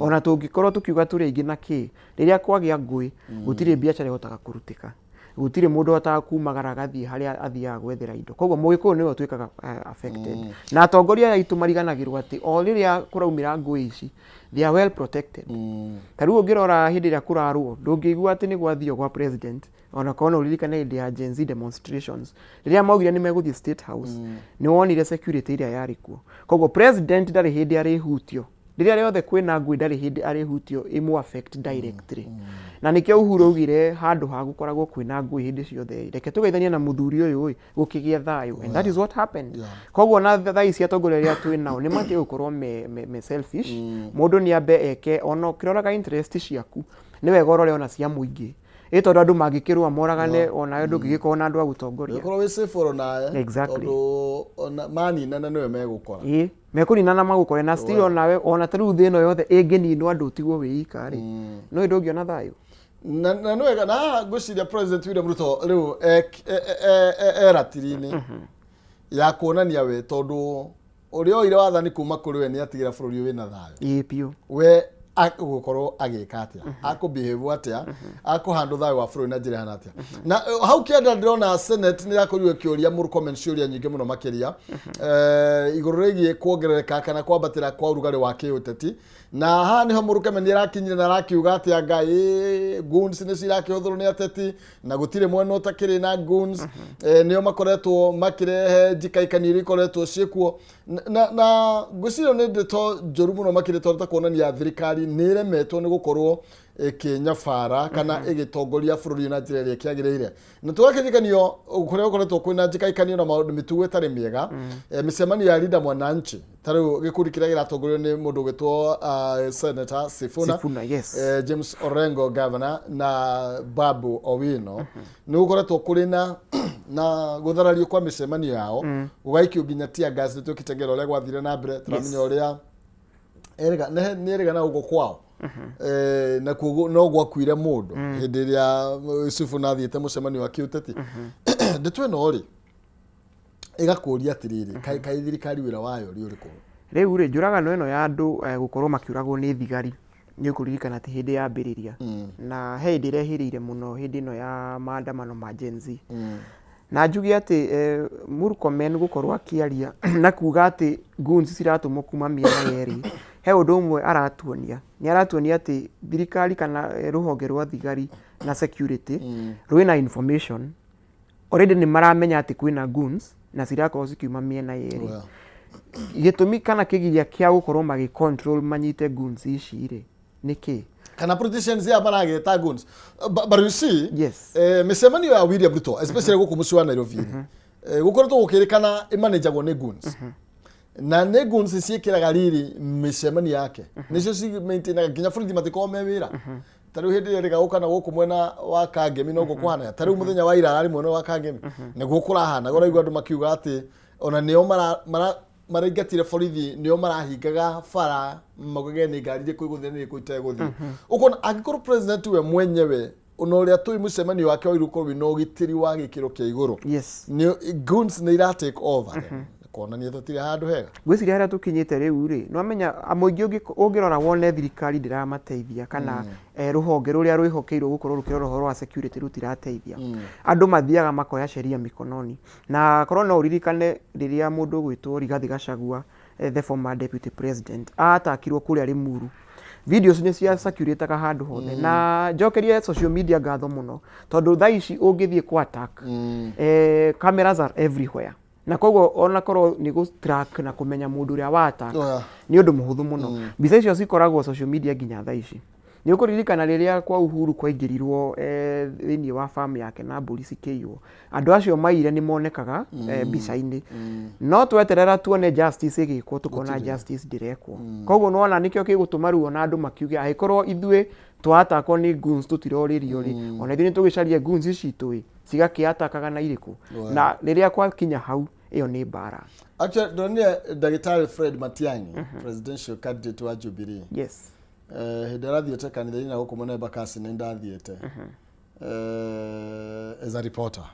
Ona tũngĩkorwo tũkiuga tũrĩ aingĩ na kĩ, rĩrĩa kwagĩa ngũĩ gũtirĩ biacara ĩhotaga kũrutĩka, gũtirĩ mũndũ ũhotaga kumagara agathiĩ harĩa athiaga gwethera indo. Koguo mũgĩkũyũ nĩwe ũtuĩkaga affected. Na atongoria aya aitũ mariganagĩrwo atĩ o rĩrĩa kũraumĩra ngũĩ ici, they are well protected. Ta rĩu ũngĩrora hĩndĩ ĩrĩa kũrarũo, ndũngĩigua atĩ nĩ gwathio gwa president. Ona korwo no ũririkane hĩndĩ ya Gen Z demonstrations, rĩrĩa maugire nĩ megũthiĩ State House, nĩ wonire security ĩrĩa yarĩ kuo. Koguo president ndarĩ hĩndĩ arĩhutio. Rĩrĩa rĩothe kwĩna ngũĩ, ndarĩ hĩndĩ arĩhutio ĩmũ affect directly. Na nĩkĩo Uhuru augire handũ ha gũkoragwo kwĩna ngũĩ hĩndĩ ciothe, reke tũgeithanie na mũthuri ũyũ ĩ gũkĩgĩa thayũ, and that is what happened. Koguo na thaa ici atongoria arĩa twĩ nao nĩ matiĩ gũkorwo me selfish. Mũndũ nĩ ambe eke ona ũkĩroraga interest ciaku, nĩ wega ũrore ona cia mũingĩ, ĩ tondũ andũ mangĩkĩrũa moragane, onawe ndũngĩgĩkorwo na andũ a gũtongoria. Ũkorwo wĩ safe oro nawe. Tondũ ona maninana nĩwe megũkora. Ĩ mekũninana magũkore na still onawe, ona ta rĩu thĩ ĩno yothe ĩngĩninwo andũ ũtigwo wĩ ika rĩ, no ĩ ndũngĩona thayũ. Na nĩ wega na ngwĩciria President William Ruto rĩu e ratiri-inĩ ya kuonania we, tondũ ũrĩa oire wathani kuma kũrĩ we nĩ atigĩra bũrũri ũyũ wĩna thayũ. Ĩ biũ. We agũkorwo agĩka atĩa, akũbehave atĩa, akũhandũ thayũ wa bũrũri na njĩra ĩhana atĩa? Na hau kĩanda ndĩrona Senate nĩ ĩrakorirwo ĩkĩũria Murkomen ciũria nyingĩ mũno makĩria igũrũ rĩgiĩ kuongerereka kana kwambatĩra kwa ũrugarĩ wa kĩũteti. Na haha nĩho Murkomen nĩ arakinyire na arakiuga atĩ anga goons nĩ cirakĩhũthĩrwo nĩ ateti na gũtirĩ mwena ũtakĩrĩ na goons. Nĩo makoretwo makĩrehe njikaikanio iria ikoretwo ciĩkuo na ngwĩciria nĩ ndeto njũru mũno makĩria, tondũ ta kuonania thirikari nĩ ĩremetwo nĩ gũkorwo Ĩkĩnyabara kana ĩgĩtongoria bũrũri ũyũ na njĩra ĩrĩa ĩkĩagĩrĩire, na tũgakĩrikanio kũrĩa gũkoretwo kwĩna njĩkaĩkanio na maũndũ, mĩtugo ĩtarĩ mĩega. Mĩcemanio ya Linda Mwananchi, ta rĩu gĩkundi kĩrĩa kĩratongorio nĩ mũndũ ũgĩtwo Senator Sifuna, Sifuna, yes. James Orengo governor na Babu Owino, nĩ gũkoretwo kũrĩ na gũtharario kwa mĩcemanio yao, gũgaikio nginya tear gas. Nĩ twĩkĩte ngero ũrĩa gwathire na mbere, tũramenya ũrĩa erĩga nĩ erĩga na gũkũ kwao. Nakuo no gwakuire mũndũ hĩndĩ ĩrĩa Sifuna athiĩte mũcemanio wa kĩũteti. Ndeto ĩno rĩ, ĩgakũria atĩrĩrĩ, kaĩ thirikari wĩra wayo rĩ ũrĩkũ? Rĩu rĩ, njũragano ĩno ya andũ gũkorwo makĩũragwo nĩ thigari, nĩ ũkũririkana ti hĩndĩ yambĩrĩria, na he hĩndĩ ĩrehĩrĩire mũno, hĩndĩ ĩno ya maandamano ma Gen Z. Na njuge atĩ Murkomen gũkorwo akĩaria na kuga atĩ goons ciratũmwo kuma mĩena yerĩ, he ũndũ ũmwe aratuonia. Nĩ aratuonia atĩ thirikari kana rũhonge rwa thigari na security rwĩna information already, nĩ maramenya atĩ kwĩna goons na cirakorwo cikiuma mĩena yerĩ. Gĩtũmi kana kĩgiria kĩa gũkorwo magĩ control manyite goons ici rĩ, nĩ kĩ? Kana politicians ya marageta guns, but you see, mĩcemanio ya William Ruto, especially gũkũ mũciĩ wa Nairobi, gũkoretwo gũkĩrĩkana ĩmanĩjagwo nĩ goons, na nĩ goons ciĩkĩraga riri mĩcemanio yake, nĩcio ci maintainaga nginya borithi matikorwo me wĩra. Ta rĩu hĩndĩ ĩrĩa rĩgagũka na gũkũ mwena wa Kangemi noguo kũhana. Ta rĩu mũthenya wa ira ararĩ mwena wa Kangemi, nĩguo kũrahana. Ũraigua andũ makiuga atĩ ona nĩo maraingatire borithi, nĩo marahingaga bara maugage nĩ ngari irĩkũ igũthiĩ na irĩkũ itegũthiĩ. Ũkona angĩkorwo president we mwenyewe ona ũrĩa tũĩ mũcemanio wake wa gũkorwo wĩna ũgitĩri wa gĩkĩro kĩa igũrũ, nĩ goons nĩ ira take over, kuonania tũtirĩ handũ hega. Ngwĩciria harĩa tũkinyĩte rĩu rĩ, nĩwamenya mũingĩ ũngĩrora wone thirikari ndĩramateithia kana rũhonge rũrĩa rwĩhokeirwo gũkorwo rũkĩrora ũhoro wa security rũtirateithia, andũ mathiaga makoya sheria mikononi. Na korwo no ũririkane rĩrĩa mũndũ ũgwĩtwo Rigathi Gachagua, the former deputy president, atakirwo kũrĩa Limuru, videos nĩ cia circulataga handũ hothe. Na njokerie social media ngatho mũno, tondũ thaa ici ũngĩthiĩ kwa attack, cameras are everywhere, na koguo ona korwo nĩ gũ track na kũmenya mũndũ ũrĩa wa attack nĩ ũndũ mũhũthũ mũno. Mbica icio cikoragwo social media nginya thaa ici. Nĩ ũkũririkana rĩrĩa kwa Uhuru kwaingĩrirwo thĩinĩ wa farm yake na mbũri cikĩiywo, andũ acio maire nĩ monekaga mbica-inĩ. No tweterera tuone justice ĩgĩkwo, tũkona justice ndĩrekwo. Koguo nĩwona nĩkĩo gĩgũtũma rĩu ona andũ makiuge angĩkorwo ithuĩ twatakwo nĩ goons tũtirorĩrio rĩ, ona ithuĩ nĩ tũgĩcarie goons citũ ĩ cigakĩatakaga na irĩkũ. Na rĩrĩa kwakinya hau, ĩyo nĩ mbara. Actually, ndonire ndagĩtarĩ Fred Matiang'i, presidential candidate wa Jubilee, hĩndĩ arathiĩte kanitha-inĩ na gũkũ mwena Embakasi, nĩ ndathiĩte as a reporter,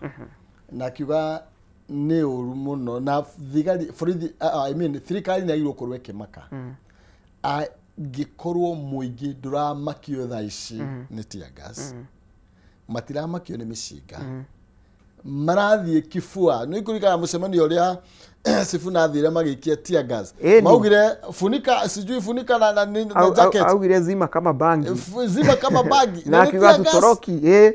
na akiuga nĩ ũru mũno na thigari borithi, I mean thirikari nĩ yagĩrĩirwo gũkorwo ĩkĩmaka angĩkorwo mũingĩ ndũramakio thaa ici nĩ tear gas, matiramakio nĩ mĩcinga, marathiĩ kibua. Nĩ kũririkana mũcemanio ũrĩa Sifuna athire magĩikia tear gas? Ĩni. Maugire funika, sijui funika na jacket. Augire zima kama bangi. Zima kama bangi. Na nĩ akiuga tear gas. tutoroki. Ĩ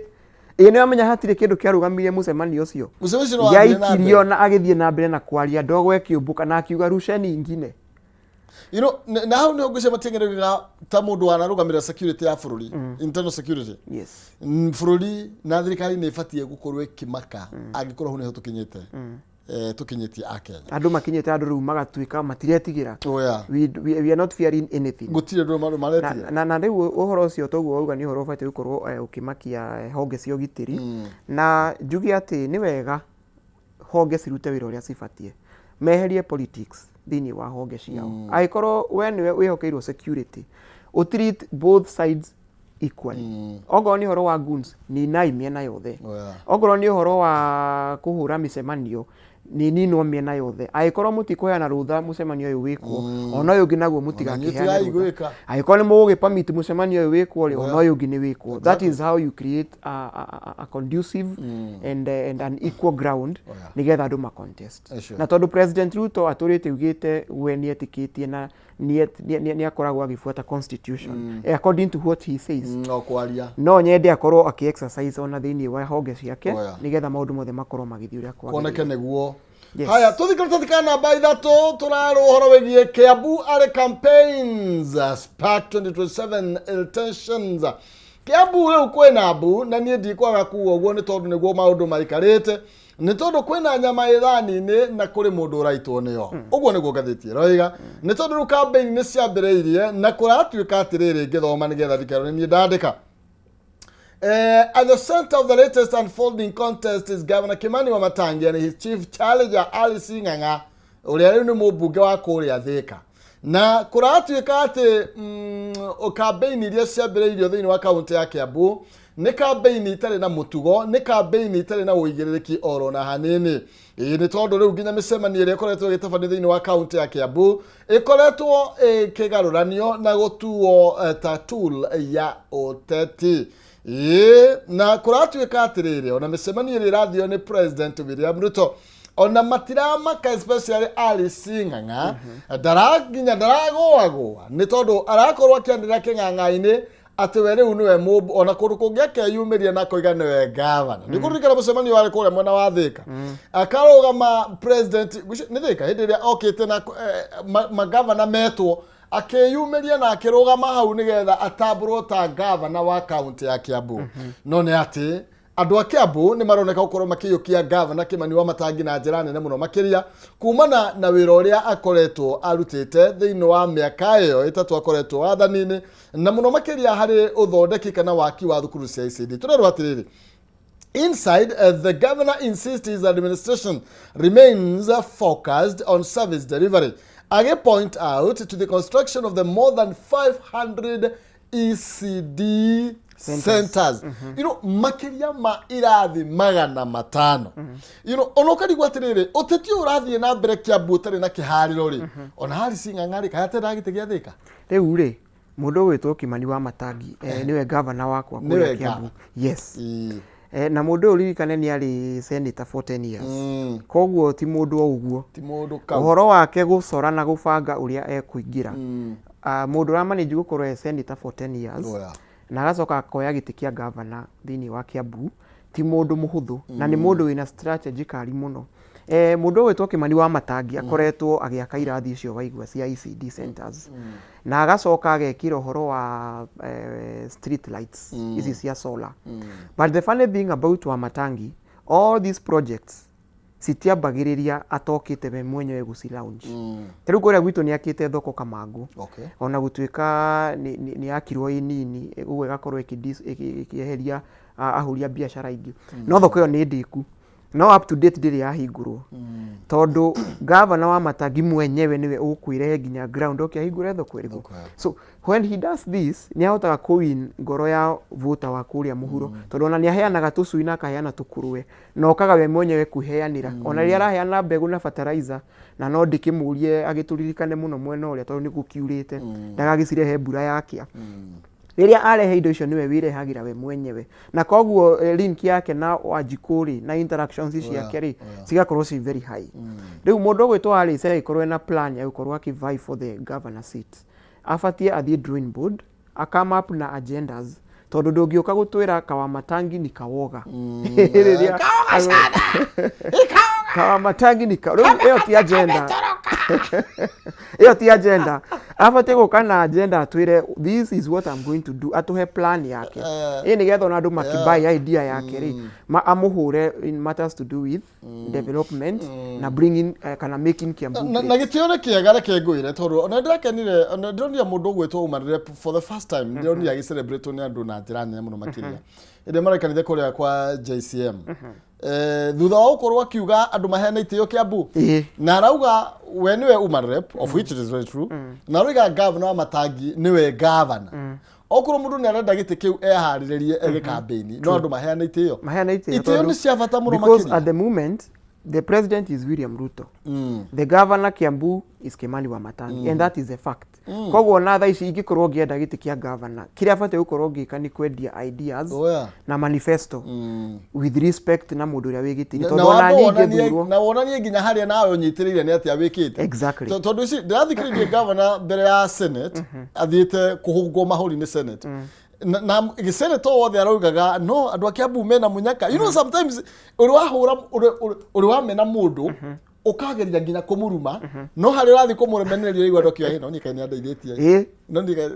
nĩ wamenya hatirĩ kĩndũ kĩarũgamirie mũcemanio ũcio. Mũcemanio ũcio nĩ wathire na mbere. Yaikirio na agĩthiĩ na mbere na kwaria, ndogo ĩkĩũmbũka, na akiuga rusheni ingine. Na hau nĩho ngwĩciria matieng'ereraga ta mũndũ wanarũgamĩrĩra security ya bũrũri, internal security. Bũrũri na thirikari nĩ ĩbatiĩ gũkorwo ĩkĩmaka angĩkorwo hau nĩho tũkinyĩte, tũkinyĩtie akenya. Andũ makinyĩte andũ rĩu magatuĩka matiretigĩra. Oya. We are not fearing anything. Gũtirĩ andũ maretigĩra. Na rĩu ũhoro ũcio toguo wauga nĩ ũhoro ũbatiĩ gũkorwo ũkĩmakia honge cia ũgitĩri. Na njuge atĩ nĩ wega honge cirute wĩra ũrĩa cibatiĩ, meherie politics thĩinĩ wa honge ciao. Angĩkorwo we nĩwe wĩhokeirwo security, ũtreat both sides equally. Okorwo nĩ ũhoro wa goons, ninai mĩena yothe. Okorwo nĩ ũhoro wa kũhũra mĩcemanio, nĩ ninwo mĩena yothe. Angĩkorwo mũtikũheana rũtha mũcemanio ũyũ wĩkwo, ona ũyũ ũngĩ naguo mũtigakĩheane rũtha. Gwĩka. Angĩkorwo nĩ mũgũgĩ permit mũcemanio ũyũ wĩkwo rĩ, ona ũyũ ũngĩ nĩ wĩkwo. That is how you create a conducive and an equal ground nĩgetha andũ ma contest. Na tondũ President Ruto atũrĩte augĩte we nĩ etĩkĩtie na nĩ akoragwo agĩbuata constitution, according to what he says, No kwaria. No nyende akorwo akĩ exercise ona thĩinĩ wa honge ciake nĩgetha maũndũ mothe makorwo magĩthiĩ ũrĩa kuoneke kwagĩrĩire. Nĩguo. Yes. Haya, tũthiĩ karatathi ka namba 3, tũrarwo ũhoro wĩgiĩ Kiambu arĩ campaigns spark 2027 tensions. Kiambu rĩu kwĩna mbu, na niĩ ndikwaga kuga ũguo nĩ tondũ nĩguo maũndũ maikarĩte, nĩ tondũ kwĩna nyama ĩ thani-inĩ na kũrĩ mũndũ ũraitwo nĩyo. Ũguo nĩguo ngathĩti ĩroiga. Nĩ tondũ rĩu kambĩini nĩ ciambĩrĩirie na kũratuĩka atĩrĩrĩ, ngĩthoma nĩgetha ndikerwo nĩ niĩ ndandĩka. At the center of the latest unfolding contest is Governor Kimani Wamatangi and his chief challenger Alice Ng'ang'a, ũrĩa rĩu nĩ mũmbunge wa kũrĩa Thika. Na kũratuĩka atĩ kambĩini iria ciambĩrĩirio thĩinĩ wa kaũntĩ ya Kiambu nĩ kambĩini itarĩ na mũtugo, nĩ kambĩini itarĩ na ũigĩrĩrĩki oro na hanini. Ĩĩ nĩ tondũ rĩu nginya mĩcemanio ĩrĩa ĩkoretwo ĩgĩtabanio thĩinĩ wa kaũntĩ ya Kiambu ĩkoretwo ĩkĩgarũranio na gũtuo ta tool ya ũteti. Ĩĩ na kũratuĩka atĩrĩrĩ, ona mĩcemanio ĩrĩa ĩrathio nĩ President William Ruto ona matiramaka, especially Alice Ng'ang'a, ndaranginya ndaragũagũa nĩ tondũ arakorwo akĩanĩrĩra kĩng'ang'a-inĩ atĩ we rĩu nĩwe mũmbu, ona kũndũ kũngĩ akeyumĩria na akoiga nĩwe gavana. Nĩ kũririkana mũcemanio warĩ kũrĩa mwena wa Thĩka, akarũgama president nĩ Thĩka hĩndĩ ĩrĩa okĩte na magavana metwo, akĩyumĩria na akĩrũgama hau nĩgetha atambũrwo ta gavana wa kaunti ya Kiambu. No nĩ atĩ andũ a Kiambu nĩ maroneka gũkorwo makĩiyũkia gavana Kimani Wamatangi na njĩra nene mũno makĩria kumana na wĩra ũrĩa akoretwo arutĩte thĩinĩ wa mĩaka ĩyo 3 akoretwo wathani-inĩ, na mũno makĩria harĩ ũthondeki kana waki wa thukuru cia ECD. Tũrerwo atĩrĩrĩ, Inside, the governor insists his administration remains focused on service delivery. Age point out to the construction of the more than 500 ECD centers. Centers. Makĩria ma irathi 500. Ona ũkarigwo atĩrĩrĩ, ũteti ũyũ ũrathiĩ na mbere Kiambu ũtarĩ na kĩharĩro rĩ, ona Alice Ng'ang'a rĩ, kana atendaga gĩtĩ gĩa Thĩka? Rĩu rĩ, mũndũ ũgwĩtwo Kimani Wamatangi nĩwe gavana wakwa Nĩwe kũrĩa Kiambu. Gavana. Yes. Na mũndũ ũyũ ririkane nĩ arĩ senator for 10 years. Koguo ti mũndũ o ũguo. Ti mũndũ kau. Ũhoro wake gũcora na gũbanga ũrĩa ekũingĩra. Mũndũ ũramanage gũkorwo e senator for 10 years na agacoka akoya gĩtĩ kĩa gavana thĩinĩ wa Kiambu ti mũndũ mũhũthũ, na nĩ mũndũ wĩna strategically mũno. Mũndũ ũgwĩtwo Kimani Wamatangi akoretwo agĩaka irathi icio waigua cia ECD centers, na agacoka agekĩra ũhoro wa street lights ici cia solar. But the funny thing about Wamatangi, all these projects citiambagĩrĩria atokĩte we mwenyewe gũci launch. Ta rĩu kũrĩa gwitũ nĩ akĩte thoko Kamangũ, ona gũtuĩka nĩ yakirwo ĩ nini ũguo ĩgakorwo ĩkĩeheria ahũri a biacara aingĩ, no thoko ĩyo nĩ ndĩku, no up to date ndĩrĩ yahingũrwo, tondũ gavana Wamatangi mwenyewe nĩwe ũkwĩrehe nginya ground oke ahingũre thoko ĩrĩkũ. Thoko ĩyo. So when he does this, nĩ ahotaga kũwin ngoro ya voter wa kũrĩa mũhuro, tondũ ona nĩ aheanaga tũcui na akaheana tũkũrwe, na okaga we mwenyewe kwĩheanĩra. Ona rĩrĩa araheana mbegũ na fertilizer, na no ndĩkĩmũrie agĩtũririkane mũno mwena ũrĩa, tondũ nĩ gũkiurĩte, ndagagĩcirehe mbura yakĩa. Rĩrĩa arehe indo icio, nĩwe wĩrehagĩra we mwenyewe, na koguo link yake na Wanjikũ rĩ, na interactions ciake rĩ, cigakorwo ci very high. Rĩu mũndũ ũgwĩtwo Alice agĩkorwo ena plan ya gũkorwo akĩ vie for the governor seat, abatie athiĩ drawing board, a come up na agendas, tondũ ndũngĩũka gũtwĩra Kawamatangi ni kawoga rĩrĩa Kawamatangi ni ka rĩu ĩyo ti agenda, ĩyo ti agenda. Abatie gũka na agenda, atwĩre, "This is what I'm going to do," atũhe plan yake ĩ, nĩgetha ona andũ makĩbuy idea yake rĩ, amũhũre in matters to do with development na bringing kana making Kiambu Na, great. Na gĩtĩo nĩ kĩega, reke ngwĩre, tondũ ona ndĩrakenire ona ndĩronire mũndũ ũgwĩtwo umanĩre for the first time, ndĩronire agĩcelebrate nĩ andũ na njĩra nene mũno makĩria ĩrĩa marekanire kũrĩa kwa JCM, thutha wa gũkorwo akiuga andũ maheane itĩo Kiambu, na arauga we nĩwe woman rep, of which it is very true, na arauga gavana Wamatangi nĩwe gavana. Okorwo mũndũ nĩ arenda gĩtĩ kĩu, eharĩrĩrie ege campaign, no andũ maheane itĩo. Maheane itĩo. Itĩo nĩ cia bata mũno Because makĩria. At the moment the president is William Ruto, the governor Kiambu is Kimani Wamatangi, and that is a fact. Koguo ona thaa ici ingĩkorwo ngĩenda gĩtĩ kĩa governor, kĩrĩa batiĩ gũkorwo ngĩka nĩ kwendia ideas na manifesto with respect na mũndũ ũrĩa wĩ gĩtĩ-inĩ, Na tondũ ona wambe niĩ ingĩthurwo na wonanie nginya harĩa nawe ũnyitĩrĩire nĩ atĩa wĩkĩte. Tondũ ici ndĩrathikĩrĩirie gavana mbere ya Senate, athiĩte kũhũngwo mahũri nĩ Senate, na gĩsenator wothe araugaga no andũ a Kiambu mena mũnyaka. Sometimes ũrĩ wahũra ũrĩ wamena mũndũ, ũkageria nginya kũmũruma, no harĩa ũrathiĩ kũmũremenereria ũraigua andũ akiuga, "Ĩ, no niĩ kaĩ nĩ andeithĩtie." Ĩ. No ndiga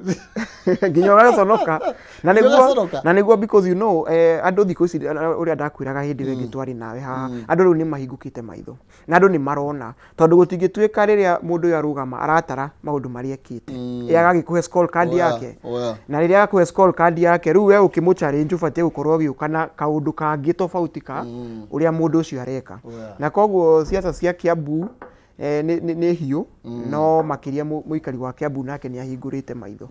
Nginya ũgaconoka na Nginya nĩguo ũgaconoka. Na nĩguo because andũ thikũ ici, ũrĩa ndakwĩraga hĩndĩ ĩyo ĩngĩ twarĩ nawe haha, andũ rĩu nĩ mahingũkĩte maitho na andũ nĩ marona, tondũ gũtingĩtuĩka rĩrĩa mũndũ ũyũ arũgama aratara maũndũ marĩa ekĩte, ĩ agagĩkũhe scorecard yake. Na rĩrĩa akũhe scorecard yake, rĩu we ũkĩmũ challenge ũbatiĩ gũkorwo ũgĩũka na kaũndũ kangĩ tofauti ka ũrĩa mũndũ ũcio areka. Na koguo siasa cia Kiambu nĩ hiũ, no makĩria mũikari wa Kiambu nake nĩ ahingũrĩte maitho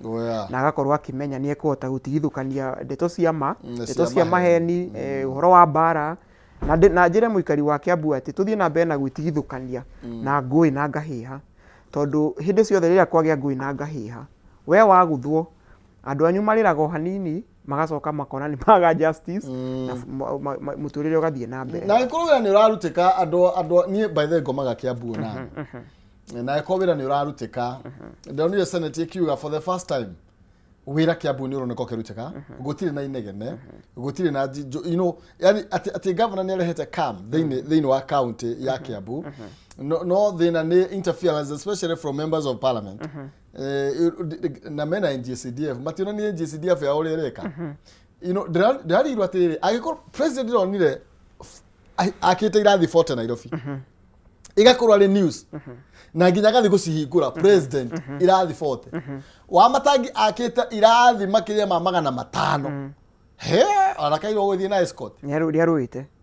na agakorwo akĩmenya nĩ ekũhota gũtigithũkania ndeto cia ma, na ndeto cia cia maheni. Maheni, ũhoro wa mbara. Na njĩre mũikari wa Kiambu atĩ tũthiĩ na mbere na gwĩtigithũkania na ngũĩ na ngahĩha, tondũ hĩndĩ ciothe rĩrĩa kwagĩa ngũĩ na ngahĩha, we wagũthwo, andũ anyu marĩraga o hanini, magacoka makona nĩ maga justice na mũtũrĩre ũgathiĩ na mbere. Na angĩkorwo wĩra nĩ ũrarutĩka, andũ niĩ by the way ngomaga Kiambu ona na angĩkorwo wĩra nĩ ũrarutĩka, ndonire Senate ĩkiuga for the first time wĩra Kiambu nĩ ũroneka ũkĩrutĩka, gũtirĩ na inegene, gũtirĩ na yani atĩ governor nĩ arehete calm thĩinĩ wa county ya Kiambu. No thĩna nĩ interference, especially from members of parliament. Na mena NGCDF, mationanie NGCDF yao ũrĩa ĩreka. Ndĩrarigirwo atĩrĩrĩ, angĩkorwo president ndĩronire akĩte irathi 40 Nairobi, igakorwo arĩ news na nginya agathiĩ gũcihingũra, president irathi 40 wa Matangi akĩte irathi makĩria ma 500, he ona kairwo gũthiĩ na escort. Nĩ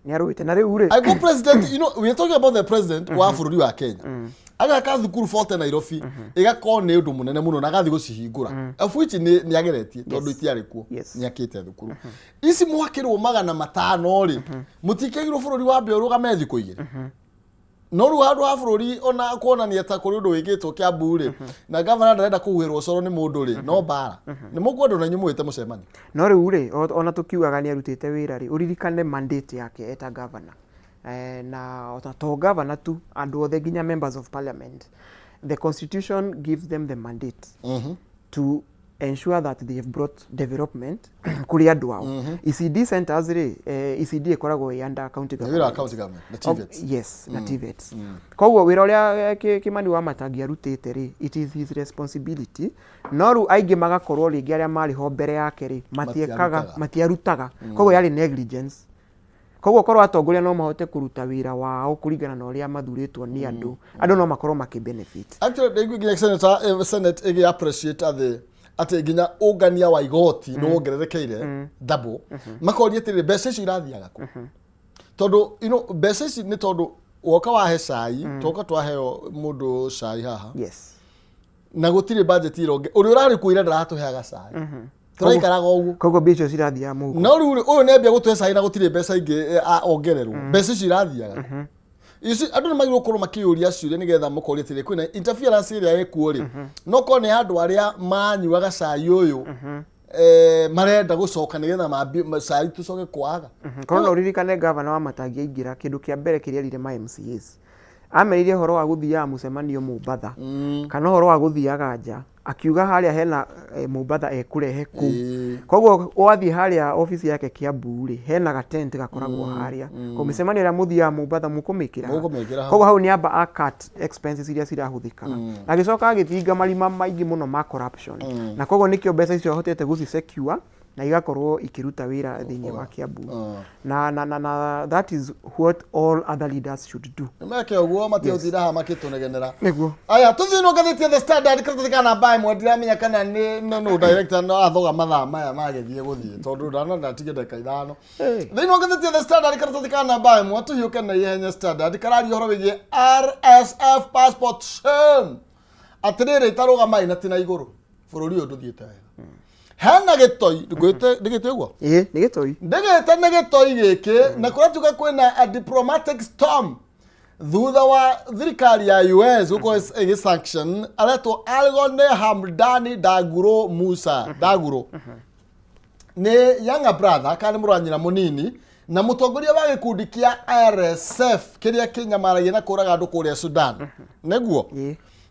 arũĩte na rĩu rĩ I go president, we are talking about the president wa bũrũri wa Kenya. Agaka thukuru 40 Nairobi, igakorwo nĩ ũndũ mũnene mũno na agathiĩ gũcihingũra. Of which nĩ ageretie tondũ itiarĩ kuo. Nĩ akĩte thukuru. Ici mwakĩrwo 500 rĩ, mũtikĩagirwo bũrũri wambe ũrũgame thikũ 2. No rĩu handũ ha bũrũri ona kuonania ta kũrĩ ũndũ wĩkĩtwo Kiambu rĩ, na gavana ndarenda kũhuhĩrwo coro nĩ mũndũ rĩ, no mbara. Nĩ mũkwenda na inyuĩ mũgĩte mũcemanio. No rĩu rĩ, ona tũkiugaga nĩ arutĩte wĩra rĩ, ũririkane mandate yake eta governor, na ona to governor tu, andũ othe nginya members of parliament, the constitution gives them the mandate to ensure that they have brought development kũrĩ andũ ao. ECD centers rĩ, ECD ĩkoragwo ĩ under county Nĩ wĩra wa government. County government na TVETs. Yes, na TVETs. Koguo wĩra ũrĩa Kimani wa Matangi arutĩte rĩ, it is his responsibility. No rĩu aingĩ magakorwo rĩngĩ arĩa marĩ ho mbere yake rĩ, matiekaga. Matiarutaga. Matiarutaga, koguo yarĩ negligence. Koguo korwo atongoria no mahote kũruta wĩra wao kũringana na ũrĩa mathurĩtwo nĩ andũ, andũ no makorwo makĩ benefit. Actually, ndaigua nginya senate ĩgĩ appreciate atĩ nginya ũngania wa igoti nĩ wongererekeire double. Makoria atĩrĩrĩ, mbeca icio irathiaga kũ? Tondũ mbeca ici nĩ tondũ woka wahe cai, twoka twaheo mũndũ cai haha na gũtirĩ budget ironge, ũrĩa ũrarĩ kuo ira ndaratũheaga cai, tũraikaraga ũguo. Koguo mbia icio cirathiaga mũhuko. No rĩu rĩ, ũyũ nĩambia gũtũhe cai na gũtirĩ mbeca ingĩ ongererwo, mbeca icio irathiaga kũ? Ici andũ nĩ magĩrĩirwo gũkorwo makĩyũria ciũria nĩgetha mũkoria atĩrĩ, kwĩna interference ĩrĩa ĩkuo rĩ, no korwo nĩ andũ arĩa manyuaga cai ũyũ marenda gũcoka nĩgetha mambie cai tũcoke kwaga. Korwo no ũririkane, gavana wa Matangi aingĩra, kĩndũ kĩa mbere kĩrĩa erire ma MCAs, amerire ũhoro wa gũthiaga mũcemanio Mombatha kana ũhoro wa gũthiaga nja, akiuga harĩa hena Mombatha ekũrehe kũu. Koguo wathiĩ harĩa obici yake Kiambu rĩ, hena ga tent gakoragwo harĩa ko mĩcemanio ĩrĩa mũthiaga Mombatha mũkũmĩkĩra hau. Mũkũmĩkĩra hau. Koguo hau nĩ amba a cut expenses iria cirahũthĩkaga, na agĩcoka agĩthinga marima maingĩ mũno ma corruption, na koguo nĩkĩo mbeca icio ahotete gũci secure na igakorwo ikĩruta wĩra thĩinĩ wa Kiambu. Na that is what all other leaders should do. Meke ũguo, matigũtinda haha makĩtũnegenera. Nĩguo. Aya, tũthiĩ no ngathĩti ya The Standard, karatathi ka namba 1. Ndiramenya kana nĩ no director no athoga mathaa maya magĩthiĩ gũthiĩ, tondũ ndana ndatige ndagĩka 5. Thĩinĩ wa ngathĩti ya The Standard, karatathi ka namba 1, tũhiũke na ihenya. Standard kararia ũhoro wĩgiĩ RSF passport shame. Atĩrĩrĩ, itarũgamai na tina igũrũ, bũrũri ũyũ ndũthiĩte wega, hena gĩtoi ngwĩte ndĩgĩte ũguo. Ĩĩ, nĩ gĩtoi. Ndĩgĩte nĩ gĩtoi gĩkĩ, na kũratuga kwĩna a diplomatic storm thutha wa thirikari ya US gũkorwo ĩgĩ sanction aretwo Algone Hamdani Daguro Musa Daguro, nĩ younger brother kana nĩ mũrũ wa nyina mũnini na mũtongoria wa gĩkundi kĩa RSF kĩrĩa kĩnyamaragia na kũraga andũ kũrĩa Sudan, nĩguo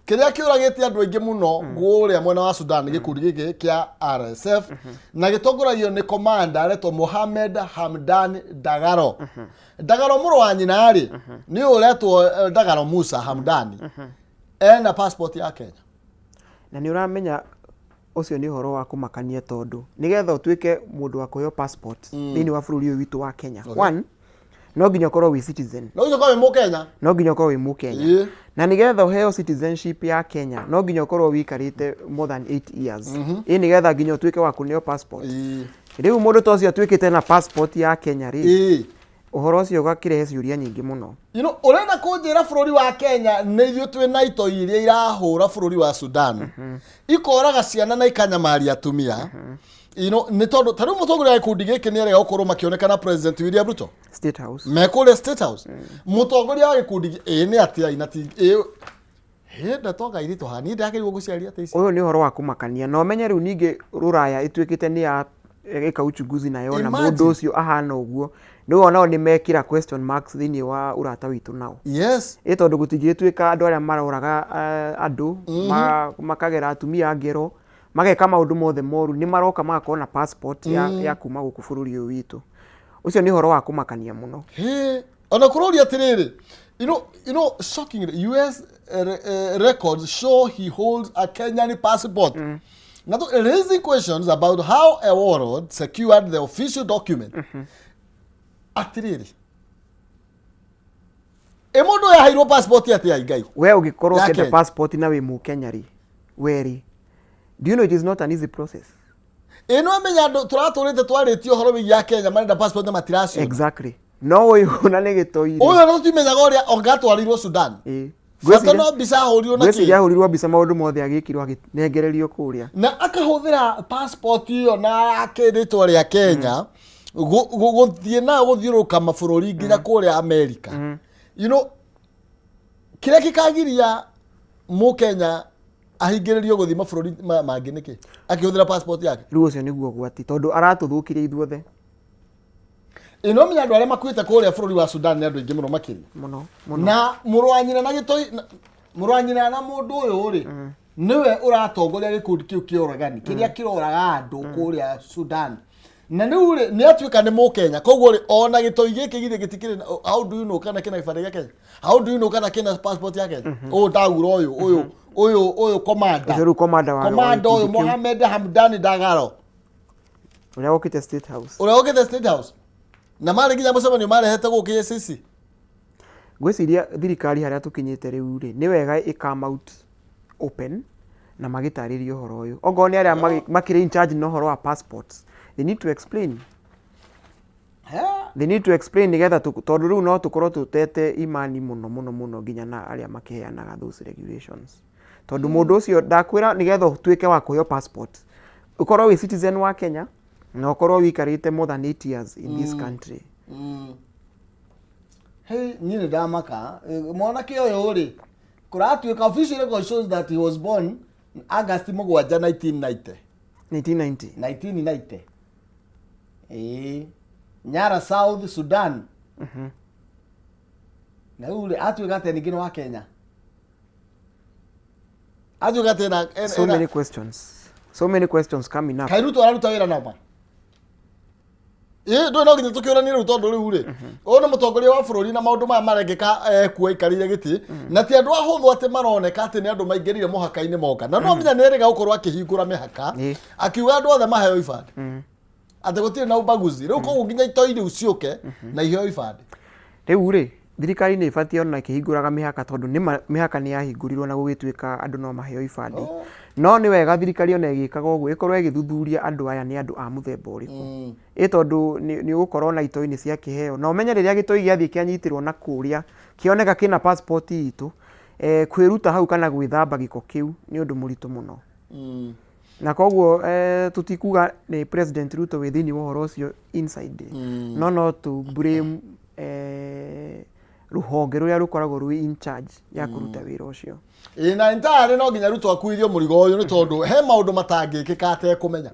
kĩrĩa kĩũragĩte andũ aingĩ mũno kũrĩa mwena wa Sudan nĩ gĩkundi gĩkĩ kĩa RSF, na gĩtongoragio nĩ commander aretwo Mohamed Hamdan Dagalo. Dagalo mũrũ wa nyina rĩ, nĩ ũretwo Dagalo Musa Hamdani, ena passport ya Kenya. Na nĩ ũramenya Ũcio nĩ ũhoro wa kũmakania tondũ nĩgetha ũtuĩke mũndũ wa kũheo passport thĩinĩ wa bũrũri ũyũ witũ wa Kenya. One, no nginya ũkorwo wĩ citizen. No nginya ũkorwo wĩ Mũkenya. No nginya ũkorwo wĩ Mũkenya. Na nĩgetha ũheo citizenship ya Kenya no nginya ũkorwo wĩikarĩte more than 8 years. Ĩ nĩgetha nginya ũtuĩke wa kũneo passport. Rĩu mũndũ ta ũcio atuĩkĩte na passport ya Kenya rĩ, ũhoro ũcio ũgakĩrehe ciũria nyingĩ mũno. You know, ũrenda kũnjĩra bũrũri wa Kenya nĩ ithuĩ twĩ na itoi iria irahũra bũrũri wa Sudan, ikoraga ciana na ikanyamaria atumia. You know, nĩ tondũ ta rĩu mũtongoria wa gĩkundi gĩkĩ nĩ arega gũkorwo makĩonekana President William Ruto State House. Me kũrĩa State House. Mũtongoria wa gĩkundi ĩĩ nĩ atĩa ina ti ĩĩ hĩ ndatoka iritũ ha niĩ ndakĩrigwo gũciaria atĩ ici. Ũyũ nĩ ũhoro wa kũmakania na ũmenye rĩu ningĩ rũraya ĩtuĩkĩte nĩ ya ĩka uchunguzi na yona Imagine. mũndũ ũcio ahana ũguo, rĩu onao nĩ mekĩra question marks thĩinĩ wa ũrata witũ nao. Ĩ tondũ gũtingĩgĩtuĩka andũ arĩa maroraga andũ, makagera atumia ngero, mageka maũndũ mothe moru, nĩ maroka magakorwo na passport ya kuma gũkũ bũrũri ũyũ witũ. Ũcio nĩ ũhoro wa kũmakania mũno. Hĩ, ona kũrũria atĩrĩrĩ, shockingly, US records show he holds a Kenyan passport. Now, raising questions about how a warlord secured the official document. Atĩrĩrĩ, ĩ mũndũ ũyũ aheirwo passport atĩa Ngai? We ũngĩkorwo Ya ũkĩenda Kenya. passport na wĩ Mũkenya rĩ, we rĩ, do you know it is not an easy process? Ĩ no amenya andũ tũratũrĩte twarĩtie ũhoro wĩgiĩ Akenya marenda passport na matiraciona. Exactly. No ũyũ na nĩ gĩtoi rĩ. Ũyũ ona tũtimenyaga ũrĩa ongatwarirwo Sudan. Bata no mbica ahũrirwo na Ngwĩciria kĩ. ahũrirwo mbica maũndũ mothe agĩkirwo akĩnengererio kũrĩa. Na akahũthĩra passport ĩyo na yake rĩtwa rĩa Kenya gũthiĩ nayo gũthiũrũrũka mabũrũri nginya kũrĩa America. You know, kĩrĩa gĩkagiria Mũkenya ahingĩrĩrio gũthiĩ mabũrũri mangĩ nĩkĩ akĩhũthĩra passport yake? Rĩu ũcio nĩguo ũgwati tondũ aratũthũkirie ithuothe. Ĩno menya andũ arĩa makuĩte kũrĩa bũrũri wa Sudan nĩ andũ aingĩ mũno makĩria. Mũno, mũno. Na mũrũ wa nyina na gĩtoi mũrũ wa nyina na mũndũ ũyũ rĩ, nĩwe ũratongoria gĩkundi kĩu kĩa ũragani kĩrĩa kĩroraga andũ kũrĩa Sudan. Na rĩu rĩ, nĩ atuĩka nĩ Mũkenya, koguo rĩ, ona gĩtoi gĩkĩ githĩ gĩtikĩrĩ na, how do you know kana kĩna gĩbandĩ gĩa Kenya? How do you know kana kĩna passport ya Kenya? Ũyũ ndagura ũyũ, ũyũ, ũyũ, ũyũ commander. Ũcio rĩu commander wa Commander ũyũ gĩkundi kĩu. Mohamed Hamdani Dagalo. Ũrĩa wokĩte State House. Ũrĩa wokĩte State House. Na marĩ nginya mũcemanio marehete gũkũ KCC. Ngwĩciria thirikari harĩa tũkinyĩte rĩu rĩ, nĩ wega ĩ come out open na magĩtarĩria ũhoro ũyũ. Okorwo nĩ arĩa makĩrĩ in charge na ũhoro wa passports, they need to explain. They need to explain nĩgetha tondũ rĩu no tũkorwo tũtete imani mũno mũno mũno nginya na arĩa makĩheanaga those regulations. Tondũ mũndũ ũcio ndakwĩra nĩgetha ũtuĩke wa kũheo passport, ũkorwo wĩ citizen wa Kenya na ũkorwo wĩikarĩte more than 8 years in this country. Hey, niĩ nĩ ndamaka. Mwanake ũyũ rĩ, kũratuĩka official record shows that he was born August 7 1990. 1990. 1990. Ĩĩ. Nyara South Sudan. Na rĩu rĩ, atuĩka atĩa ningĩ nĩ wa Kenya? Atuĩka atĩa So many questions. So many questions coming up. Kaĩ Ruto araruta wĩra noma? Ĩ, ndũĩ no nginya tũkĩũranie rĩu tondũ rĩu rĩ, ũyũ nĩ mũtongoria wa bũrũri na maũndũ maya marekĩka ekuo aikarĩire gĩtĩ, na ti andũ ahũthũ atĩ maroneka atĩ nĩ andũ maingĩrire mũhaka-inĩ moka. Na no nginya nĩ erĩga gũkorwo akĩhingũra mĩhaka, akiuga andũ othe maheo ibandĩ. Atĩ gũtirĩ na ubaguzi. Rĩu koguo nginya itoi rĩu ciũke na iheo ibandĩ. Rĩu rĩ, thirikari nĩ ĩbatiĩ ona ĩkĩhingũraga mĩhaka tondũ nĩma mĩhaka nĩ yahingũrirwo na gũgĩtuĩka andũ no maheo ibandĩ. No nĩ wega thirikari ona ĩgĩkaga ũguo ĩkorwo ĩgĩthuthuria andũ aya nĩ andũ a mũthemba ũrĩkũ. Ĩ tondũ nĩ ũgũkorwo na itoi nĩ ciakĩheo. Na ũmenye rĩrĩa gĩtoi gĩathiĩ kĩanyitĩrwo na kũrĩa, kĩoneka kĩna passport itũ, kwĩruta hau kana gwĩthamba gĩko kĩu nĩ ũndũ mũritũ mũno. Na koguo tũtikuga nĩ President Ruto wĩ thĩinĩ wa ũhoro ũcio inside. No no tũ blame rũhonge rũrĩa rũkoragwo rwĩ in charge ya kũruta wĩra ũcio. Ĩ, na entirely no nginya Ruto akuithio mũrigo ũyũ nĩ tondũ he maũndũ matangĩkĩka atekũmenya.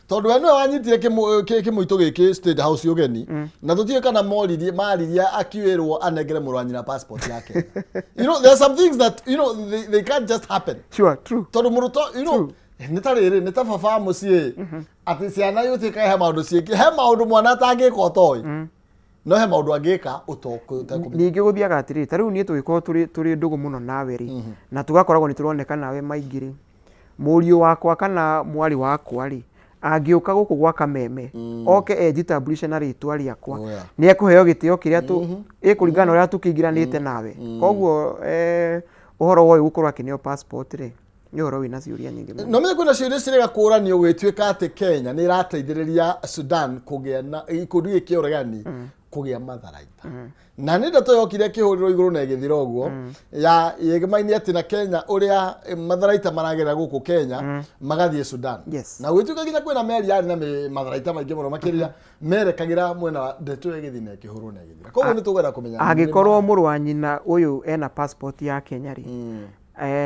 Tondũ we nĩwe wanyitire kĩmũitũ gĩkĩ State House ũgeni, na tũtiũĩ kana maririe akiwĩrwo anengere mũrũ wa nyina passport yake. You know, there are some things that, you know, they can't just happen. Sure, true. Tondũ mũrutwo, you know, nĩ ta rĩrĩ, nĩ ta baba wa mũciĩ, atĩ ciana igũtuĩka he maũndũ ciĩki, he maũndũ mwana atangĩka ũtoĩ. No he maũndũ angĩka ũtekũmenya. Ningĩ gũthiaga atĩrĩrĩ, ta rĩu niĩ tũgĩkorwo tũrĩ ndũgũ mũno nawe rĩ, na tũgakoragwo nĩ tũroneka nawe maingĩ rĩ, Mũriũ wakwa kana mwarĩ wakwa rĩ, angĩũka gũkũ gwa Kameme, oke ejitambulishe na rĩtwa rĩakwa, Oh, yeah. nĩ ekũheo gĩtĩo kĩrĩa tũ ĩkũringana na ũrĩa tũkĩingĩranĩte nawe. Koguo ũhoro wa ũyũ gũkorwo akĩneo passport rĩ, nĩ ũhoro wĩna ciũria nyingĩ mũno. No menye kwĩna ciũria cirega kũũranio gwĩtuĩka atĩ Kenya nĩ ĩrateithĩrĩria Sudan kũgĩa na gĩkundi gĩkĩ kĩa ũregani kũgĩa matharaita, na nĩ ndeto yokire ĩkĩhũrĩrwo igũrũ na ĩgĩthira ũguo ya yegemaini atĩ na Kenya ũrĩa matharaita maragerera gũkũ Kenya magathiĩ Sudan. Na gwĩtuĩka nginya kwĩna meri yarĩ na matharaita maingĩ mũno makĩria merekagĩra mwena wa ndeto ĩyo ĩgĩthiĩ na ĩkĩhũrwo na ĩgĩthira. Koguo nĩ tũkwenda kũmenya Angĩkorwo mũrũ wa nyina ũyũ ena passport ya Kenya rĩ,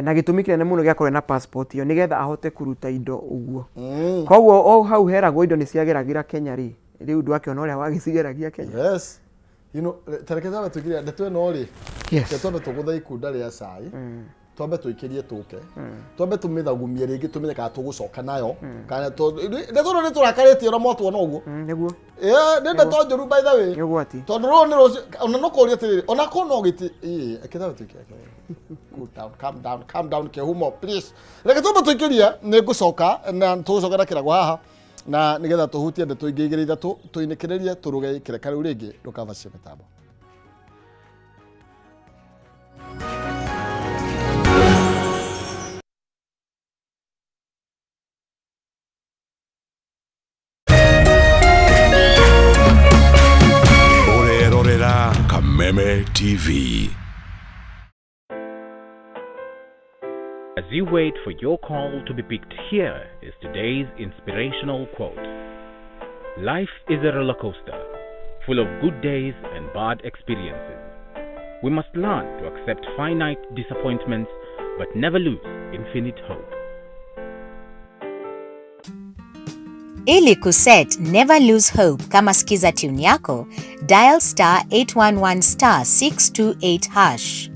na gĩtũmi kĩnene mũno gĩa korwo ena passport ĩyo nĩgetha ahote kũruta indo ũguo. Koguo o hau heragwo indo nĩ ciageragĩra Kenya rĩ, rĩu ndwakĩona ũrĩa wagĩcigeragia Kenya. Yes, tareke twambe tũingĩre ndeto ĩno rĩ. Reke twambe tũgũthe ikunda rĩa cai, twambe tũikĩrie, tũke twambe tũmĩthagumie rĩngĩ, tũmenye kana tũgũcoka nayo kana ndeto ĩno nĩ tũrakarĩtie ona mwatuona ũguo. Nĩguo. Nĩ ndeto njũru, by the way. Nĩ ũgwati. Tondũ rũrũ nĩ rũcio ona no kũria atĩrĩrĩ, ona korwo no gĩti ĩĩ, reke twambe tũikĩrie. Cool down, calm down, calm down, Kĩhumo, please. Reke twambe tũikĩrie, nĩ ngũcoka na tũgũcoka na kĩrago haha na nĩgetha tũhutie ndeto ingĩ igĩrĩ ithatũ, tũinĩkĩrĩrie, tũrũge kĩreka rĩu rĩngĩ. Ndũkabacie mĩtambo. Ũrerorera Kameme TV. As you wait for your call to be picked, here is today's inspirational quote. Life is a roller coaster, full of good days and bad experiences. We must learn to accept finite disappointments but never lose infinite hope. Ili kuset Never Lose Hope kama skiza tune yako, dial *811*628#.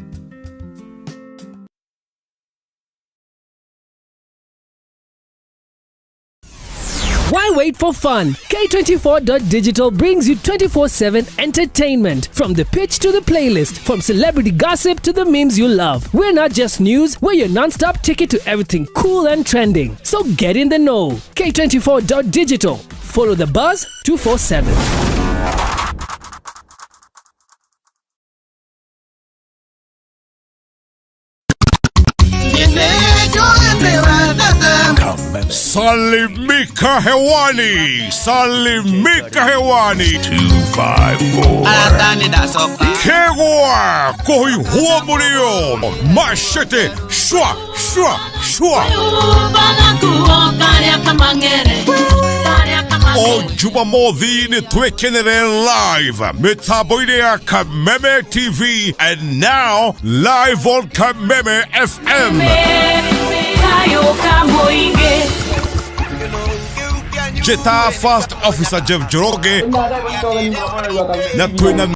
Why wait for fun? K24.digital brings you 24/7 entertainment. From the pitch to the playlist, from celebrity gossip to the memes you love. We're not just news, we're your non stop ticket to everything cool and trending. So get in the know. K24.digital. Follow the buzz 247. Salimika hewani, salimika hewani. 254. Kegwa, kohi huo murio. Machete, shwa, shwa, shwa. O Jumamothi nĩ twĩkenere live mĩtambo-inĩ ya Kameme TV and now live on Kameme FM. Jeta First Officer Jeff Njoroge na twĩna